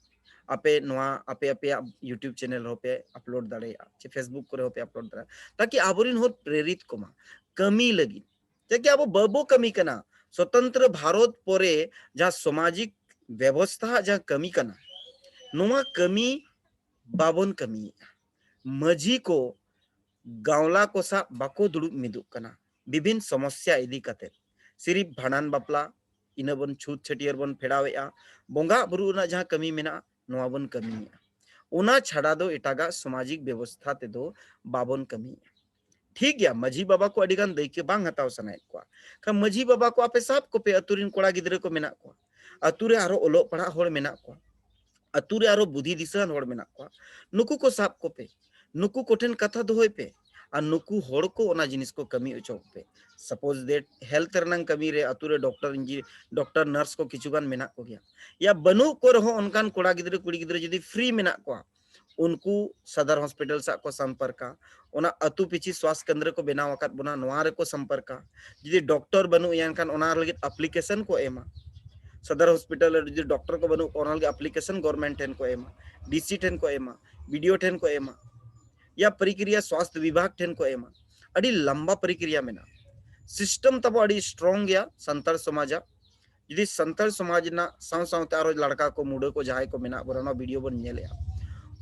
ᱟᱯᱮ ᱱᱚᱣᱟ ᱟᱯᱮ ᱟᱯᱮᱭᱟᱜ YouTube ᱪᱮᱱᱮᱞ ᱨᱮᱦᱚᱸ ᱯᱮ ᱟᱯᱞᱳᱰ ᱫᱟᱲᱮᱭᱟᱜᱼᱟ, ᱪᱮ Facebook ᱠᱚᱨᱮ ᱦᱚᱸ ᱯᱮ ᱟᱯᱞᱳᱰ ᱫᱟᱲᱮᱭᱟᱜᱼᱟ, ᱛᱟᱠᱤ ᱟᱵᱚᱨᱮᱱ ᱦᱚᱲ ᱯᱨᱮᱨᱤᱛ ᱠᱚᱢᱟ ᱠᱟᱹᱢᱤ ᱞᱟᱹᱜᱤᱫ᱾ ᱪᱮᱫᱟᱜ ᱠᱤ ᱟᱵᱚ ᱵᱟᱵᱚ ᱠᱟᱹᱢᱤ ᱠᱟᱱᱟ᱾ ᱥᱚᱛᱚᱱᱛᱨᱚ ᱵᱷᱟᱨᱚᱛ ᱯᱚᱨᱮ ᱡᱟᱦᱟᱸ ᱥᱟᱢᱟᱡᱤᱠ ᱵᱮᱵᱚᱥᱛᱷᱟ ᱡᱟᱦᱟᱸ ᱠᱟᱹᱢᱤ ᱠᱟᱱᱟ, ᱱᱚᱣᱟ ᱠᱟᱹᱢᱤ ᱵᱟᱵᱚᱱ ᱠᱟᱹᱢᱤᱭᱮᱫᱼᱟ᱾ ᱢᱟᱹᱡᱷᱤ ᱠᱚ ᱜᱟᱶᱞᱟ ᱠᱚ ᱥᱟᱶ ᱵᱟᱠᱚ ᱫᱩᱲᱩᱵ ᱢᱤᱫᱚᱜ ᱠᱟᱱᱟ ᱵᱤᱵᱷᱤᱱ ᱥᱚᱢᱚᱥᱭᱟ ᱤᱫᱤ ᱠᱟᱛᱮ᱾ ᱥᱤᱨᱤᱯ ᱵᱷᱟᱸᱰᱟᱱ ᱵᱟᱯᱞᱟ, ᱤᱱᱟᱹ ᱵᱚᱱ ᱪᱷᱩᱛ ᱪᱷᱟᱹᱴᱭᱟᱹᱨ ᱵᱚᱱ ᱯᱷᱮᱰᱟᱣᱮᱫᱼᱟ, ᱵᱚᱸᱜᱟ ᱵᱩᱨᱩ ᱨᱮᱱᱟᱜ ᱡᱟᱦᱟᱸ ᱠᱟᱹᱢᱤ ᱢᱮᱱᱟᱜᱼᱟ, ᱱᱚᱣᱟ ᱵᱚᱱ ᱠᱟᱹᱢᱤᱭᱮᱫᱼᱟ᱾ ᱚᱱᱟ ᱪᱷᱟᱰᱟ ᱫᱚ ᱮᱴᱟᱜᱟᱜ ᱥᱟᱢᱟᱡᱤᱠ ᱵᱮᱵᱚᱥᱛᱷᱟ ᱛᱮᱫᱚ ᱵᱟᱵᱚᱱ ᱠᱟᱹᱢᱤᱭᱮᱫᱼᱟ᱾ ᱴᱷᱤᱠ ᱜᱮᱭᱟ, ᱢᱟᱹᱡᱷᱤ ᱵᱟᱵᱟ ᱠᱚ ᱟᱹᱰᱤ ᱜᱟᱱ ᱫᱟᱹᱭᱠᱟᱹ ᱵᱟᱝ ᱦᱟᱛᱟᱣ ᱥᱟᱱᱟᱭᱮᱫ ᱠᱚᱣᱟ᱾ ᱠᱷᱟᱱ ᱢᱟᱹᱡᱷᱤ ᱵᱟᱵᱟ ᱠᱚ ᱟᱯᱮ ᱥᱟᱵ ᱠᱚᱯᱮ, ᱟᱹᱛᱩ ᱨᱮᱱ ᱠᱚᱲᱟ ᱜᱤᱫᱽᱨᱟᱹ ᱠᱚ ᱢᱮᱱᱟᱜ ᱠᱚᱣᱟ, ᱟᱹᱛᱩ ᱨᱮ ᱟᱨᱦᱚᱸ ᱚᱞᱚᱜ ᱯᱟᱲᱦᱟᱜ ᱦᱚᱲ ᱢᱮᱱᱟᱜ ᱠᱚᱣᱟ, ᱟᱹᱛᱩ ᱨᱮ ᱟᱨᱦᱚᱸ ᱵᱩᱫᱷᱤ ᱫᱤᱥᱟᱹᱣᱟᱱ ᱦᱚᱲ ᱢᱮᱱᱟᱜ ᱠᱚᱣᱟ, ᱱᱩᱠᱩ ᱠᱚ ᱥᱟᱵ ᱠᱚᱯᱮ, ᱱᱩᱠᱩ ᱠᱚᱴᱷᱮᱱ ᱠᱟᱛᱷᱟ ᱫᱚᱦᱚᱭ ᱯᱮ, ᱟᱨ ᱱᱩᱠᱩ ᱦᱚᱲ ᱠᱚ ᱚᱱᱟ ᱡᱤᱱᱤᱥ ᱠᱚ ᱠᱟᱹᱢᱤ ᱦᱚᱪᱚ ᱠᱚᱯᱮ᱾ Suppose that health ᱨᱮᱱᱟᱜ ᱠᱟᱹᱢᱤ ᱨᱮ ᱟᱹᱛᱩ ᱨᱮ ᱰᱚᱠᱴᱚᱨ, ᱤᱧᱡᱤ-, ᱰᱚᱠᱴᱚᱨ, ᱱᱟᱨᱥ ᱠᱚ ᱠᱤᱪᱷᱩ ᱜᱟᱱ ᱢᱮᱱᱟᱜ ᱠᱚᱜᱮᱭᱟ, ᱭᱟ ᱵᱟᱹᱱᱩᱜ ᱠᱚ ᱨᱮᱦᱚᱸ ᱚᱱᱠᱟᱱ ᱠᱚᱲᱟ ᱜᱤᱫᱽᱨᱟᱹ ᱠᱩᱲᱤ ᱜᱤᱫᱽᱨᱟᱹ ᱡᱩᱫᱤ ᱯᱷᱨᱤ ᱢᱮᱱᱟᱜ ᱠᱚᱣᱟ, ᱩᱱᱠᱩ ᱥᱚᱫᱚᱨ ᱦᱚᱥᱯᱤᱴᱟᱞ ᱥᱟᱶ ᱠᱚ ᱥᱚᱢᱯᱚᱨᱠᱟ, ᱚᱱᱟ ᱟᱹᱛᱩ ᱯᱤᱪᱷᱤ ᱥᱣᱟᱥ ᱠᱮᱱᱫᱨᱚ ᱠᱚ ᱵᱮᱱᱟᱣ ᱟᱠᱟᱫ ᱵᱚᱱᱟ, ᱱᱚᱣᱟ ᱨᱮᱠᱚ ᱥᱚᱢᱯᱚᱨᱠᱟ᱾ ᱡᱩᱫᱤ ᱰᱚᱠᱴᱚᱨ ᱵᱟᱹᱱᱩᱜ ᱮᱭᱟ, ᱮᱱᱠᱷᱟᱱ ᱚᱱᱟ ᱞᱟᱹᱜᱤᱫ ᱟᱯᱞᱤᱠᱮᱥᱚᱱ ᱠᱚ ᱮᱢᱟ᱾ ᱥᱚᱫᱚᱨ ᱦᱚᱥᱯᱤᱴᱟᱞ ᱨᱮ ᱡᱩᱫᱤ ᱰᱚᱠᱴᱚᱨ ᱠᱚ ᱵᱟᱹᱱᱩᱜ ᱠᱚᱣᱟ, ᱚᱱᱟ ᱞᱟᱹᱜᱤᱫ ᱟᱯᱞᱤᱠᱮᱥᱚᱱ ᱜᱚᱵᱷᱚᱨᱱᱢᱮᱱᱴ ᱴᱷᱮᱱ ᱠᱚ ᱮᱢᱟ, ᱰᱤᱥᱤ ᱴᱷᱮᱱ ᱠᱚ ᱮᱢᱟ, ᱵᱤᱰᱤᱳ ᱴᱷᱮᱱ ᱠᱚ ᱮᱢᱟ, ᱭᱟ ᱯᱨᱚᱠᱨᱤᱭᱟ ᱥᱣᱟᱥᱛᱷ ᱵᱤᱵᱷᱟᱜᱽ ᱴᱷᱮᱱ ᱠᱚ ᱮᱢᱟ᱾ ᱟᱹᱰᱤ ᱞᱟᱢᱵᱟ ᱯᱨᱚᱠᱨᱤᱭᱟ ᱢᱮᱱᱟᱜᱼᱟ᱾ system ᱛᱟᱵᱚ ᱟᱹᱰᱤ strong ᱜᱮᱭᱟ ᱥᱟᱱᱛᱟᱲ ᱥᱚᱢᱟᱡᱟᱜ᱾ ᱡᱩᱫᱤ ᱥᱟᱱᱛᱟᱲ ᱥᱚᱢᱟᱡᱽ ᱨᱮᱱᱟᱜ ᱥᱟᱶ ᱥᱟᱶᱛᱮ ᱟᱨᱚ ᱞᱟᱲᱠᱟ ᱠᱚ, ᱢᱩᱰᱟᱹ ᱠᱚ, ᱡᱟᱦᱟᱸᱭ ᱠᱚ ᱢᱮᱱᱟᱜ ᱵᱚᱱᱟ, ᱱᱚᱣᱟ video ᱵᱚᱱ ᱧᱮᱞᱮᱜᱼᱟ,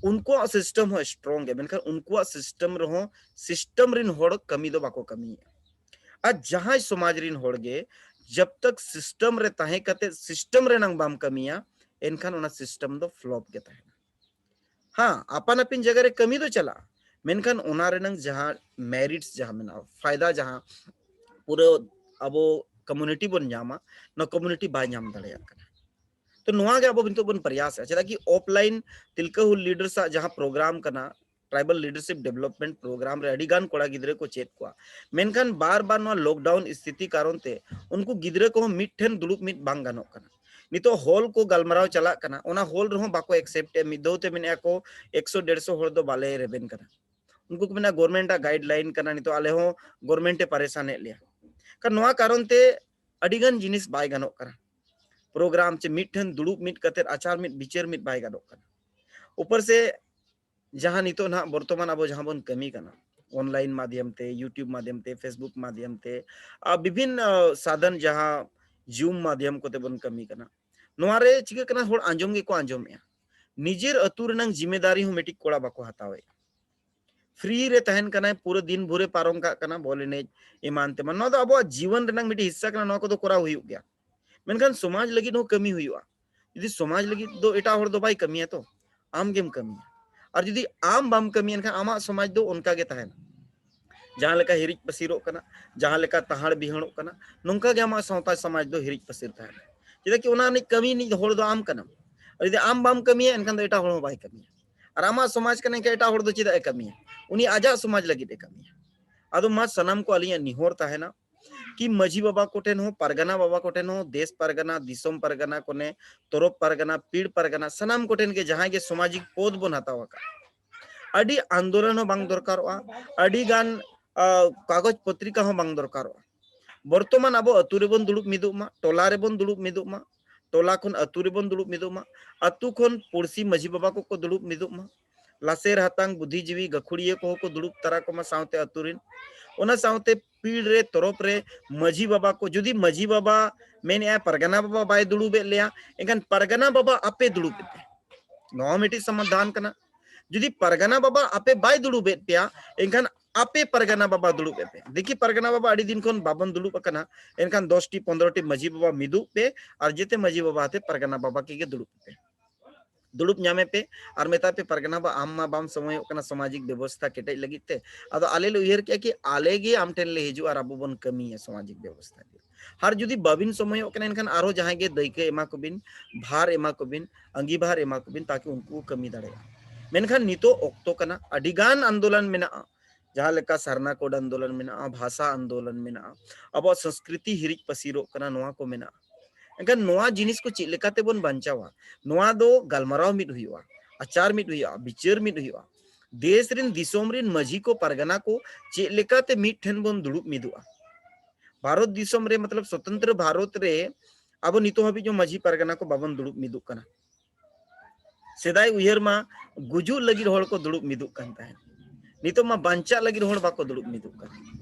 ᱩᱱᱠᱩᱣᱟᱜ system ᱦᱚᱸ strong ᱜᱮᱭᱟ, ᱢᱮᱱᱠᱷᱟᱱ ᱩᱱᱠᱩᱣᱟᱜ system ᱨᱮᱦᱚᱸ system ᱨᱤᱱ ᱦᱚᱲ ᱠᱟᱹᱢᱤ ᱫᱚ ᱵᱟᱠᱚ ᱠᱟᱹᱢᱤᱭᱮᱫᱼᱟ᱾ ᱟᱨ ᱡᱟᱦᱟᱸᱭ ᱥᱚᱢᱟᱡᱽ ᱨᱤᱱ ᱦᱚᱲ ᱜᱮ ᱡᱟᱵ ᱛᱟᱠ system ᱨᱮ ᱛᱟᱦᱮᱸ ᱠᱟᱛᱮ system ᱨᱮᱱᱟᱝ ᱵᱟᱢ ᱠᱟᱹᱢᱤᱭᱟ, ᱮᱱᱠᱷᱟᱱ ᱚᱱᱟ system ᱫᱚ flop ᱜᱮ ᱛᱟᱦᱮᱱᱟ᱾ ᱦᱮᱸ, ᱟᱯᱟᱱ ᱟᱹᱯᱤᱱ ᱡᱟᱭᱜᱟ ᱨᱮ ᱠᱟᱹᱢᱤ ᱫᱚ ᱪᱟᱞᱟᱜᱼᱟ, ᱢᱮᱱᱠᱷᱟᱱ ᱚᱱᱟ ᱨᱮᱱᱟᱝ ᱡᱟᱦᱟᱸ merits ᱡᱟᱦᱟᱸ ᱢᱮᱱᱟᱜᱼᱟ, ᱯᱷᱟᱭᱫᱟ ᱡᱟᱦᱟᱸ ᱯᱩᱨᱟᱹ ᱟᱵᱚ community ᱵᱚᱱ ᱧᱟᱢᱟ, ᱱᱚᱣᱟ community ᱵᱟᱭ ᱧᱟᱢ ᱫᱟᱲᱮᱭᱟᱜ ᱠᱟᱱᱟ᱾ ᱛᱚ ᱱᱚᱣᱟ ᱜᱮ ᱟᱵᱚ ᱱᱤᱛᱚᱜ ᱵᱚᱱ ᱯᱨᱚᱭᱟᱥᱮᱜᱼᱟ᱾ ᱪᱮᱫᱟᱜ ᱠᱤ offline ᱛᱤᱞᱠᱟᱹ ᱦᱩᱞ leaders ᱟᱜ ᱡᱟᱦᱟᱸ program ᱠᱟᱱᱟ, tribal leadership development program ᱨᱮ ᱟᱹᱰᱤ ᱜᱟᱱ ᱠᱚᱲᱟ ᱜᱤᱫᱽᱨᱟᱹ ᱠᱚ ᱪᱮᱫ ᱠᱚᱣᱟ, ᱢᱮᱱᱠᱷᱟᱱ ᱵᱟᱨ ᱵᱟᱨ ᱱᱚᱣᱟ lockdown ᱥᱛᱷᱤᱛᱤ ᱠᱟᱨᱚᱱ ᱛᱮ ᱩᱱᱠᱩ ᱜᱤᱫᱽᱨᱟᱹ ᱠᱚᱦᱚᱸ ᱢᱤᱫ ᱴᱷᱮᱱ ᱫᱩᱲᱩᱵ ᱢᱤᱫ ᱵᱟᱝ ᱜᱟᱱᱚᱜ ᱠᱟᱱᱟ᱾ ᱱᱤᱛᱚᱜ hall ᱠᱚ ᱜᱟᱞᱢᱟᱨᱟᱣ ᱪᱟᱞᱟᱜ ᱠᱟᱱᱟ, ᱚᱱᱟ hall ᱨᱮᱦᱚᱸ ᱵᱟᱠᱚ accept ᱮᱫ, ᱢᱤᱫ ᱫᱷᱟᱣ ᱛᱮ ᱢᱮᱱᱮᱫᱼᱟ ᱠᱚ ᱮᱠᱥᱚ ᱰᱮᱲᱥᱚ ᱦᱚᱲ ᱫᱚ ᱵᱟᱞᱮ ᱨᱮᱵᱮᱱ ᱠᱟᱱᱟ᱾ ᱩᱱᱠᱩ ᱠᱚ ᱢᱮᱱᱟ government ᱟᱜ guideline ᱠᱟᱱᱟ, ᱱᱤᱛᱚᱜ ᱟᱞᱮ ᱦᱚᱸ government ᱮ ᱯᱟᱨᱮᱥᱟᱱ ᱮᱫ ᱞᱮᱭᱟ᱾ ᱠᱟᱨᱚᱱ ᱱᱚᱣᱟ ᱠᱟᱨᱚᱱ ᱛᱮ ᱟᱹᱰᱤ ᱜᱟᱱ ᱡᱤᱱᱤᱥ ᱵᱟᱭ ᱜᱟᱱᱚᱜ ᱠᱟᱱᱟ᱾ program ᱪᱮ ᱢᱤᱫ ᱴᱷᱮᱱ ᱫᱩᱲᱩᱵ ᱢᱤᱫ ᱠᱟᱛᱮ ᱟᱪᱟᱨ ᱢᱤᱫ ᱵᱤᱪᱟᱹᱨ ᱢᱤᱫ ᱵᱟᱭ ᱜᱟᱱᱚᱜ ᱠᱟᱱᱟ᱾ ᱩᱯᱚᱨ ᱥᱮ ᱡᱟᱦᱟᱸ ᱱᱤᱛᱚᱜ ᱱᱟᱦᱟᱜ ᱵᱚᱨᱛᱚᱢᱟᱱ ᱟᱵᱚ ᱡᱟᱦᱟᱸ ᱵᱚᱱ ᱠᱟᱹᱢᱤ ᱠᱟᱱᱟ, online ᱢᱟᱫᱷᱭᱚᱢ ᱛᱮ, YouTube ᱢᱟᱫᱷᱭᱚᱢ ᱛᱮ, Facebook ᱢᱟᱫᱷᱭᱚᱢ ᱛᱮ, ᱟᱨ ᱵᱤᱵᱷᱤᱱᱱᱚ ᱥᱟᱫᱷᱚᱱ ᱡᱟᱦᱟᱸ Zoom ᱢᱟᱫᱷᱭᱚᱢ ᱠᱚᱛᱮ ᱵᱚᱱ ᱠᱟᱹᱢᱤ ᱠᱟᱱᱟ, ᱱᱚᱣᱟ ᱨᱮ ᱪᱤᱠᱟᱹᱜ ᱠᱟᱱᱟ, ᱦᱚᱲ ᱟᱸᱡᱚᱢ ᱜᱮᱠᱚ ᱟᱸᱡᱚᱢᱮᱜᱼᱟ᱾ ᱱᱤᱡᱮᱨ ᱟᱹᱛᱩ ᱨᱮᱱᱟᱝ ᱡᱤᱢᱮᱫᱟᱨᱤ ᱦᱚᱸ ᱢᱤᱫᱴᱤᱡ ᱠᱚᱲᱟ ᱵᱟᱠᱚ ᱦᱟᱛᱟᱣᱮᱜᱼᱟ᱾ free ᱨᱮ ᱛᱟᱦᱮᱱ ᱠᱟᱱᱟᱭ, ᱯᱩᱨᱟᱹ ᱫᱤᱱ ᱵᱷᱳᱨᱮ ᱯᱟᱨᱚᱢ ᱠᱟᱜ ᱠᱟᱱᱟ ᱵᱚᱞ ᱮᱱᱮᱡ ᱮᱢᱟᱱ ᱛᱮᱢᱟᱱ᱾ ᱱᱚᱣᱟ ᱫᱚ ᱟᱵᱚᱣᱟᱜ ᱡᱤᱵᱚᱱ ᱨᱮᱱᱟᱝ ᱢᱤᱫᱴᱤᱡ ᱦᱤᱥᱥᱟ ᱠᱟᱱᱟ, ᱱᱚᱣᱟ ᱠᱚᱫᱚ ᱠᱚᱨᱟᱣ ᱦᱩᱭᱩᱜ ᱜᱮᱭᱟ᱾ ᱢᱮᱱᱠᱷᱟᱱ ᱥᱚᱢᱟᱡᱽ ᱞᱟᱹᱜᱤᱫ ᱦᱚᱸ ᱠᱟᱹᱢᱤ ᱦᱩᱭᱩᱜᱼᱟ᱾ ᱡᱩᱫᱤ ᱥᱚᱢᱟᱡᱽ ᱞᱟᱹᱜᱤᱫ ᱫᱚ ᱮᱴᱟᱜ ᱦᱚᱲ ᱫᱚ ᱵᱟᱭ ᱠᱟᱹᱢᱤᱭᱟ ᱛᱚ, ᱟᱢ ᱜᱮᱢ ᱠᱟᱹᱢᱤᱭᱟ᱾ ᱟᱨ ᱡᱩᱫᱤ ᱟᱢ ᱵᱟᱢ ᱠᱟᱹᱢᱤᱭᱟ, ᱮᱱᱠᱷᱟᱱ ᱟᱢᱟᱜ ᱥᱚᱢᱟᱡᱽ ᱫᱚ ᱚᱱᱠᱟ ᱜᱮ ᱛᱟᱦᱮᱱᱟ᱾ ᱡᱟᱦᱟᱸ ᱞᱮᱠᱟ ᱦᱤᱨᱤᱡ ᱯᱟᱹᱥᱤᱨᱚᱜ ᱠᱟᱱᱟ, ᱡᱟᱦᱟᱸ ᱞᱮᱠᱟ ᱛᱟᱦᱟᱲ ᱵᱤᱦᱟᱹᱲᱚᱜ ᱠᱟᱱᱟ, ᱱᱚᱝᱠᱟ ᱜᱮ ᱟᱢᱟᱜ ᱥᱟᱶᱛᱟ ᱥᱚᱢᱟᱡᱽ ᱫᱚ ᱦᱤᱨᱤᱡ ᱯᱟᱹᱥᱤᱨ ᱛᱟᱦᱮᱱᱟ᱾ ᱪᱮᱫᱟᱜ ᱠᱤ ᱚᱱᱟ ᱨᱤᱱᱤᱡ ᱠᱟᱹᱢᱤ ᱨᱤᱱᱤᱡ ᱦᱚᱲ ᱫᱚ ᱟᱢ ᱠᱟᱱᱟᱢ᱾ ᱟᱨ ᱡᱩᱫᱤ ᱟᱢ ᱵᱟᱢ ᱠᱟᱹᱢᱤᱭᱟ, ᱮᱱᱠᱷᱟᱱ ᱫᱚ ᱮᱴᱟᱜ ᱦᱚᱲ ᱦᱚᱸ ᱵᱟᱭ ᱠᱟᱹᱢᱤᱭᱟ᱾ ᱟᱨ ᱟᱢᱟᱜ ᱥᱚᱢᱟᱡᱽ ᱠᱟᱱᱟ, ᱮᱱᱠᱷᱟᱱ ᱮᱴᱟᱜ ᱦᱚᱲ ᱫᱚ ᱪᱮᱫᱟᱜ ᱮ ᱠᱟᱹᱢᱤᱭᱟ? ᱩᱱᱤ ᱟᱡᱟᱜ ᱥᱚᱢᱟᱡᱽ ᱞᱟᱹᱜᱤᱫ ᱮ ᱠᱟᱹᱢᱤᱭᱟ᱾ ᱟᱫᱚ ᱢᱟ ᱥᱟᱱᱟᱢ ᱠᱚ ᱟᱹᱞᱤᱧᱟᱜ ᱱᱮᱦᱚᱨ ᱛᱟᱦᱮᱱᱟ ᱠᱤ ᱢᱟᱹᱡᱷᱤ ᱵᱟᱵᱟ ᱠᱚᱴᱷᱮᱱ ᱦᱚᱸ, ᱯᱟᱨᱜᱟᱱᱟ ᱵᱟᱵᱟ ᱠᱚᱴᱷᱮᱱ ᱦᱚᱸ, ᱫᱮᱥ ᱯᱟᱨᱜᱟᱱᱟ, ᱫᱤᱥᱚᱢ ᱯᱟᱨᱜᱟᱱᱟ ᱠᱚᱱᱮ, ᱛᱚᱨᱚᱯ ᱯᱟᱨᱜᱟᱱᱟ, ᱯᱤᱲ ᱯᱟᱨᱜᱟᱱᱟ, ᱥᱟᱱᱟᱢ ᱠᱚᱴᱷᱮᱱ ᱜᱮ ᱡᱟᱦᱟᱸᱭ ᱜᱮ ᱥᱟᱢᱟᱡᱤᱠ ᱯᱚᱫ ᱵᱚᱱ ᱦᱟᱛᱟᱣ ᱟᱠᱟᱫ, ᱟᱹᱰᱤ ᱟᱱᱫᱳᱞᱚᱱ ᱦᱚᱸ ᱵᱟᱝ ᱫᱚᱨᱠᱟᱨᱚᱜᱼᱟ, ᱟᱹᱰᱤ ᱜᱟᱱ, ᱟ, ᱠᱟᱜᱚᱡᱽ ᱯᱚᱛᱨᱤᱠᱟ ᱦᱚᱸ ᱵᱟᱝ ᱫᱚᱨᱠᱟᱨᱚᱜᱼᱟ᱾ ᱵᱚᱨᱛᱚᱢᱟᱱ ᱟᱵᱚ ᱟᱹᱛᱩ ᱨᱮᱵᱚᱱ ᱫᱩᱲᱩᱵ ᱢᱤᱫᱚᱜ ᱢᱟ, ᱴᱚᱞᱟ ᱨᱮᱵᱚᱱ ᱫᱩᱲᱩᱵ ᱢᱤᱫᱚᱜ ᱢᱟ, ᱴᱚᱞᱟ ᱠᱷᱚᱱ ᱟᱹᱛᱩ ᱨᱮᱵᱚᱱ ᱫᱩᱲᱩᱵ ᱢᱤᱫᱚᱜ ᱢᱟ, ᱟᱹᱛᱩ ᱠᱷᱚᱱ ᱯᱩᱲᱥᱤ ᱢᱟᱹᱡᱷᱤ ᱵᱟᱵᱟ ᱠᱚᱠᱚ ᱫᱩᱲᱩᱵ ᱢᱤᱫᱚᱜ ᱢᱟ, ᱞᱟᱥᱮᱨ ᱦᱟᱛᱟᱝ ᱵᱩᱫᱽᱫᱷᱤᱡᱤᱵᱤ ᱜᱟᱹᱠᱷᱩᱲᱤᱭᱟᱹ ᱠᱚᱦᱚᱸ ᱠᱚ ᱫᱩᱲᱩᱵ ᱛᱟᱨᱟ ᱠᱚᱢᱟ ᱥᱟᱶᱛᱮ ᱟᱹᱛᱩ ᱨᱮᱱ᱾ ᱚᱱᱟ ᱥᱟᱶᱛᱮ ᱯᱤᱲ ᱨᱮ ᱛᱚᱨᱚᱯ ᱨᱮ ᱢᱟᱹᱡᱷᱤ ᱵᱟᱵᱟ ᱠᱚ, ᱡᱩᱫᱤ ᱢᱟᱹᱡᱷᱤ ᱵᱟᱵᱟ ᱢᱮᱱᱮᱜᱼᱟᱭ ᱯᱟᱨᱜᱟᱱᱟ ᱵᱟᱵᱟ ᱵᱟᱭ ᱫᱩᱲᱩᱵᱮᱫ ᱞᱮᱭᱟ, ᱮᱱᱠᱷᱟᱱ ᱯᱟᱨᱜᱟᱱᱟ ᱵᱟᱵᱟ ᱟᱯᱮ ᱫᱩᱲᱩᱵ ᱯᱮ᱾ ᱱᱚᱣᱟ ᱢᱤᱫᱴᱤᱡ ᱥᱚᱢᱟᱫᱷᱟᱱ ᱠᱟᱱᱟ᱾ ᱡᱩᱫᱤ ᱯᱟᱨᱜᱟᱱᱟ ᱵᱟᱵᱟ ᱟᱯᱮ ᱵᱟᱭ ᱫᱩᱲᱩᱵᱮᱫ ᱯᱮᱭᱟ, ᱮᱱᱠᱷᱟᱱ ᱟᱯᱮ ᱯᱟᱨᱜᱟᱱᱟ ᱵᱟᱵᱟ ᱫᱩᱲᱩᱵ ᱯᱮ᱾ ᱫᱮᱠᱷᱤ ᱯᱟᱨᱜᱟᱱᱟ ᱵᱟᱵᱟ ᱟᱹᱰᱤ ᱫᱤᱱ ᱠᱷᱚᱱ ᱵᱟᱵᱚᱱ ᱫᱩᱲᱩᱵ ᱟᱠᱟᱱᱟ, ᱮᱱᱠᱷᱟᱱ ᱫᱚᱥ ᱴᱤ ᱯᱚᱱᱫᱽᱨᱚ ᱴᱤ ᱢᱟᱹᱡᱷᱤ ᱵᱟᱵᱟ ᱢᱤᱫᱩᱜ ᱯᱮ ᱟᱨ ᱡᱮᱛᱮ ᱢᱟᱹᱡᱷᱤ ᱵᱟᱵᱟ ᱟᱛᱮ ᱯᱟᱨᱜᱟᱱᱟ ᱵᱟᱵᱟ ᱠᱮ ᱜᱮ ᱫᱩᱲᱩᱵ ᱯᱮ᱾ ᱫᱩᱲᱩᱵ ᱧᱟᱢᱮ ᱯᱮ ᱟᱨ ᱢᱮᱛᱟᱭ ᱯᱮ, "ᱯᱟᱨᱜᱟᱱᱟ ᱵᱟ, ᱟᱢ ᱢᱟ ᱵᱟᱢ ᱥᱚᱢᱚᱭᱚᱜ ᱠᱟᱱᱟ ᱥᱟᱢᱟᱡᱤᱠ ᱵᱮᱵᱚᱥᱛᱷᱟ ᱠᱮᱴᱮᱡ ᱞᱟᱹᱜᱤᱫ ᱛᱮ, ᱟᱫᱚ ᱟᱞᱮ ᱞᱮ ᱩᱭᱦᱟᱹᱨ ᱠᱮᱜᱼᱟ ᱠᱤ ᱟᱞᱮ ᱜᱮ ᱟᱢ ᱴᱷᱮᱱ ᱞᱮ ᱦᱤᱡᱩᱜᱼᱟ ᱟᱨ ᱟᱵᱚ ᱵᱚᱱ ᱠᱟᱹᱢᱤᱭᱟ ᱥᱟᱢᱟᱡᱤᱠ ᱵᱮᱵᱚᱥᱛᱷᱟ ᱜᱮ᱾ ᱟᱨ ᱡᱩᱫᱤ ᱵᱟᱵᱤᱱ ᱥᱚᱢᱚᱭᱚᱜ ᱠᱟᱱᱟ, ᱮᱱᱠᱷᱟᱱ ᱟᱨᱦᱚᱸ ᱡᱟᱦᱟᱸᱭ ᱜᱮ ᱫᱟᱹᱭᱠᱟᱹ ᱮᱢᱟ ᱠᱚᱵᱤᱱ, ᱵᱷᱟᱨ ᱮᱢᱟ ᱠᱚᱵᱤᱱ, ᱟᱸᱜᱤᱵᱷᱟᱨ ᱮᱢᱟ ᱠᱚᱵᱤᱱ, ᱛᱟᱠᱤ ᱩᱱᱠᱩ ᱠᱚ ᱠᱟᱹᱢᱤ ᱫᱟᱲᱮᱭᱟᱜᱼᱟ᱾" ᱢᱮᱱᱠᱷᱟᱱ ᱱᱤᱛᱚᱜ ᱚᱠᱛᱚ ᱠᱟᱱᱟ, ᱟᱹᱰᱤ ᱜᱟᱱ ᱟᱱᱫᱳᱞᱚᱱ ᱢᱮᱱᱟᱜᱼᱟ, ᱡᱟᱦᱟᱸ ᱞᱮᱠᱟ ᱥᱟᱨᱱᱟ ᱠᱳᱰ ᱟᱱᱫᱳᱞᱚᱱ ᱢᱮᱱᱟᱜᱼᱟ, ᱵᱷᱟᱥᱟ ᱟᱱᱫᱳᱞᱚᱱ ᱢᱮᱱᱟᱜᱼᱟ, ᱟᱵᱚᱣᱟᱜ ᱥᱚᱸᱥᱠᱨᱤᱛᱤ ᱦᱤᱨᱤᱡ ᱯᱟᱹᱥᱤᱨᱚᱜ ᱠᱟᱱᱟ, ᱱᱚᱣᱟ ᱠᱚ ᱢᱮᱱᱟᱜᱼᱟ᱾ ᱮᱱᱠᱷᱟᱱ ᱱᱚᱣᱟ ᱡᱤᱱᱤᱥ ᱠᱚ ᱪᱮᱫ ᱞᱮᱠᱟᱛᱮ ᱵᱚᱱ ᱵᱟᱧᱪᱟᱣᱟ? ᱱᱚᱣᱟ ᱫᱚ ᱜᱟᱞᱢᱟᱨᱟᱣ ᱢᱤᱫ ᱦᱩᱭᱩᱜᱼᱟ, ᱟᱪᱟᱨ ᱢᱤᱫ ᱦᱩᱭᱩᱜᱼᱟ, ᱵᱤᱪᱟᱹᱨ ᱢᱤᱫ ᱦᱩᱭᱩᱜᱼᱟ᱾ ᱫᱮᱥ ᱨᱤᱱ, ᱫᱤᱥᱚᱢ ᱨᱤᱱ ᱢᱟᱹᱡᱷᱤ ᱠᱚ, ᱯᱟᱨᱜᱟᱱᱟ ᱠᱚ ᱪᱮᱫ ᱞᱮᱠᱟᱛᱮ ᱢᱤᱫ ᱴᱷᱮᱱ ᱵᱚᱱ ᱫᱩᱲᱩᱵ ᱢᱤᱫᱚᱜᱼᱟ? ᱵᱷᱟᱨᱚᱛ ᱫᱤᱥᱚᱢ ᱨᱮ, ᱢᱚᱛᱞᱚᱵ ᱥᱚᱛᱚᱱᱛᱨᱚ ᱵᱷᱟᱨᱚᱛ ᱨᱮ ᱟᱵᱚ ᱱᱤᱛᱚᱜ ᱦᱟᱹᱵᱤᱡ ᱦᱚᱸ ᱢᱟᱹᱡᱷᱤ ᱯᱟᱨᱜᱟᱱᱟ ᱠᱚ ᱵᱟᱵᱚᱱ ᱫᱩᱲᱩᱵ ᱢᱤᱫᱚᱜ ᱠᱟᱱᱟ᱾ ᱥᱮᱫᱟᱭ ᱩᱭᱦᱟᱹᱨ ᱢᱟ ᱜᱩᱡᱩᱜ ᱞᱟᱹᱜᱤᱫ ᱦᱚᱲ ᱠᱚ ᱫᱩᱲᱩᱵ ᱢᱤᱫᱚᱜ ᱠᱟᱱ ᱛᱟᱦᱮᱸᱫ, ᱱᱤᱛᱚᱜ ᱢᱟ ᱵᱟᱧᱪᱟᱜ ᱞᱟᱹᱜᱤᱫ ᱦᱚᱲ ᱵᱟᱠᱚ ᱫᱩᱲᱩᱵ ᱢᱤᱫᱚᱜ ᱠᱟᱱᱟ᱾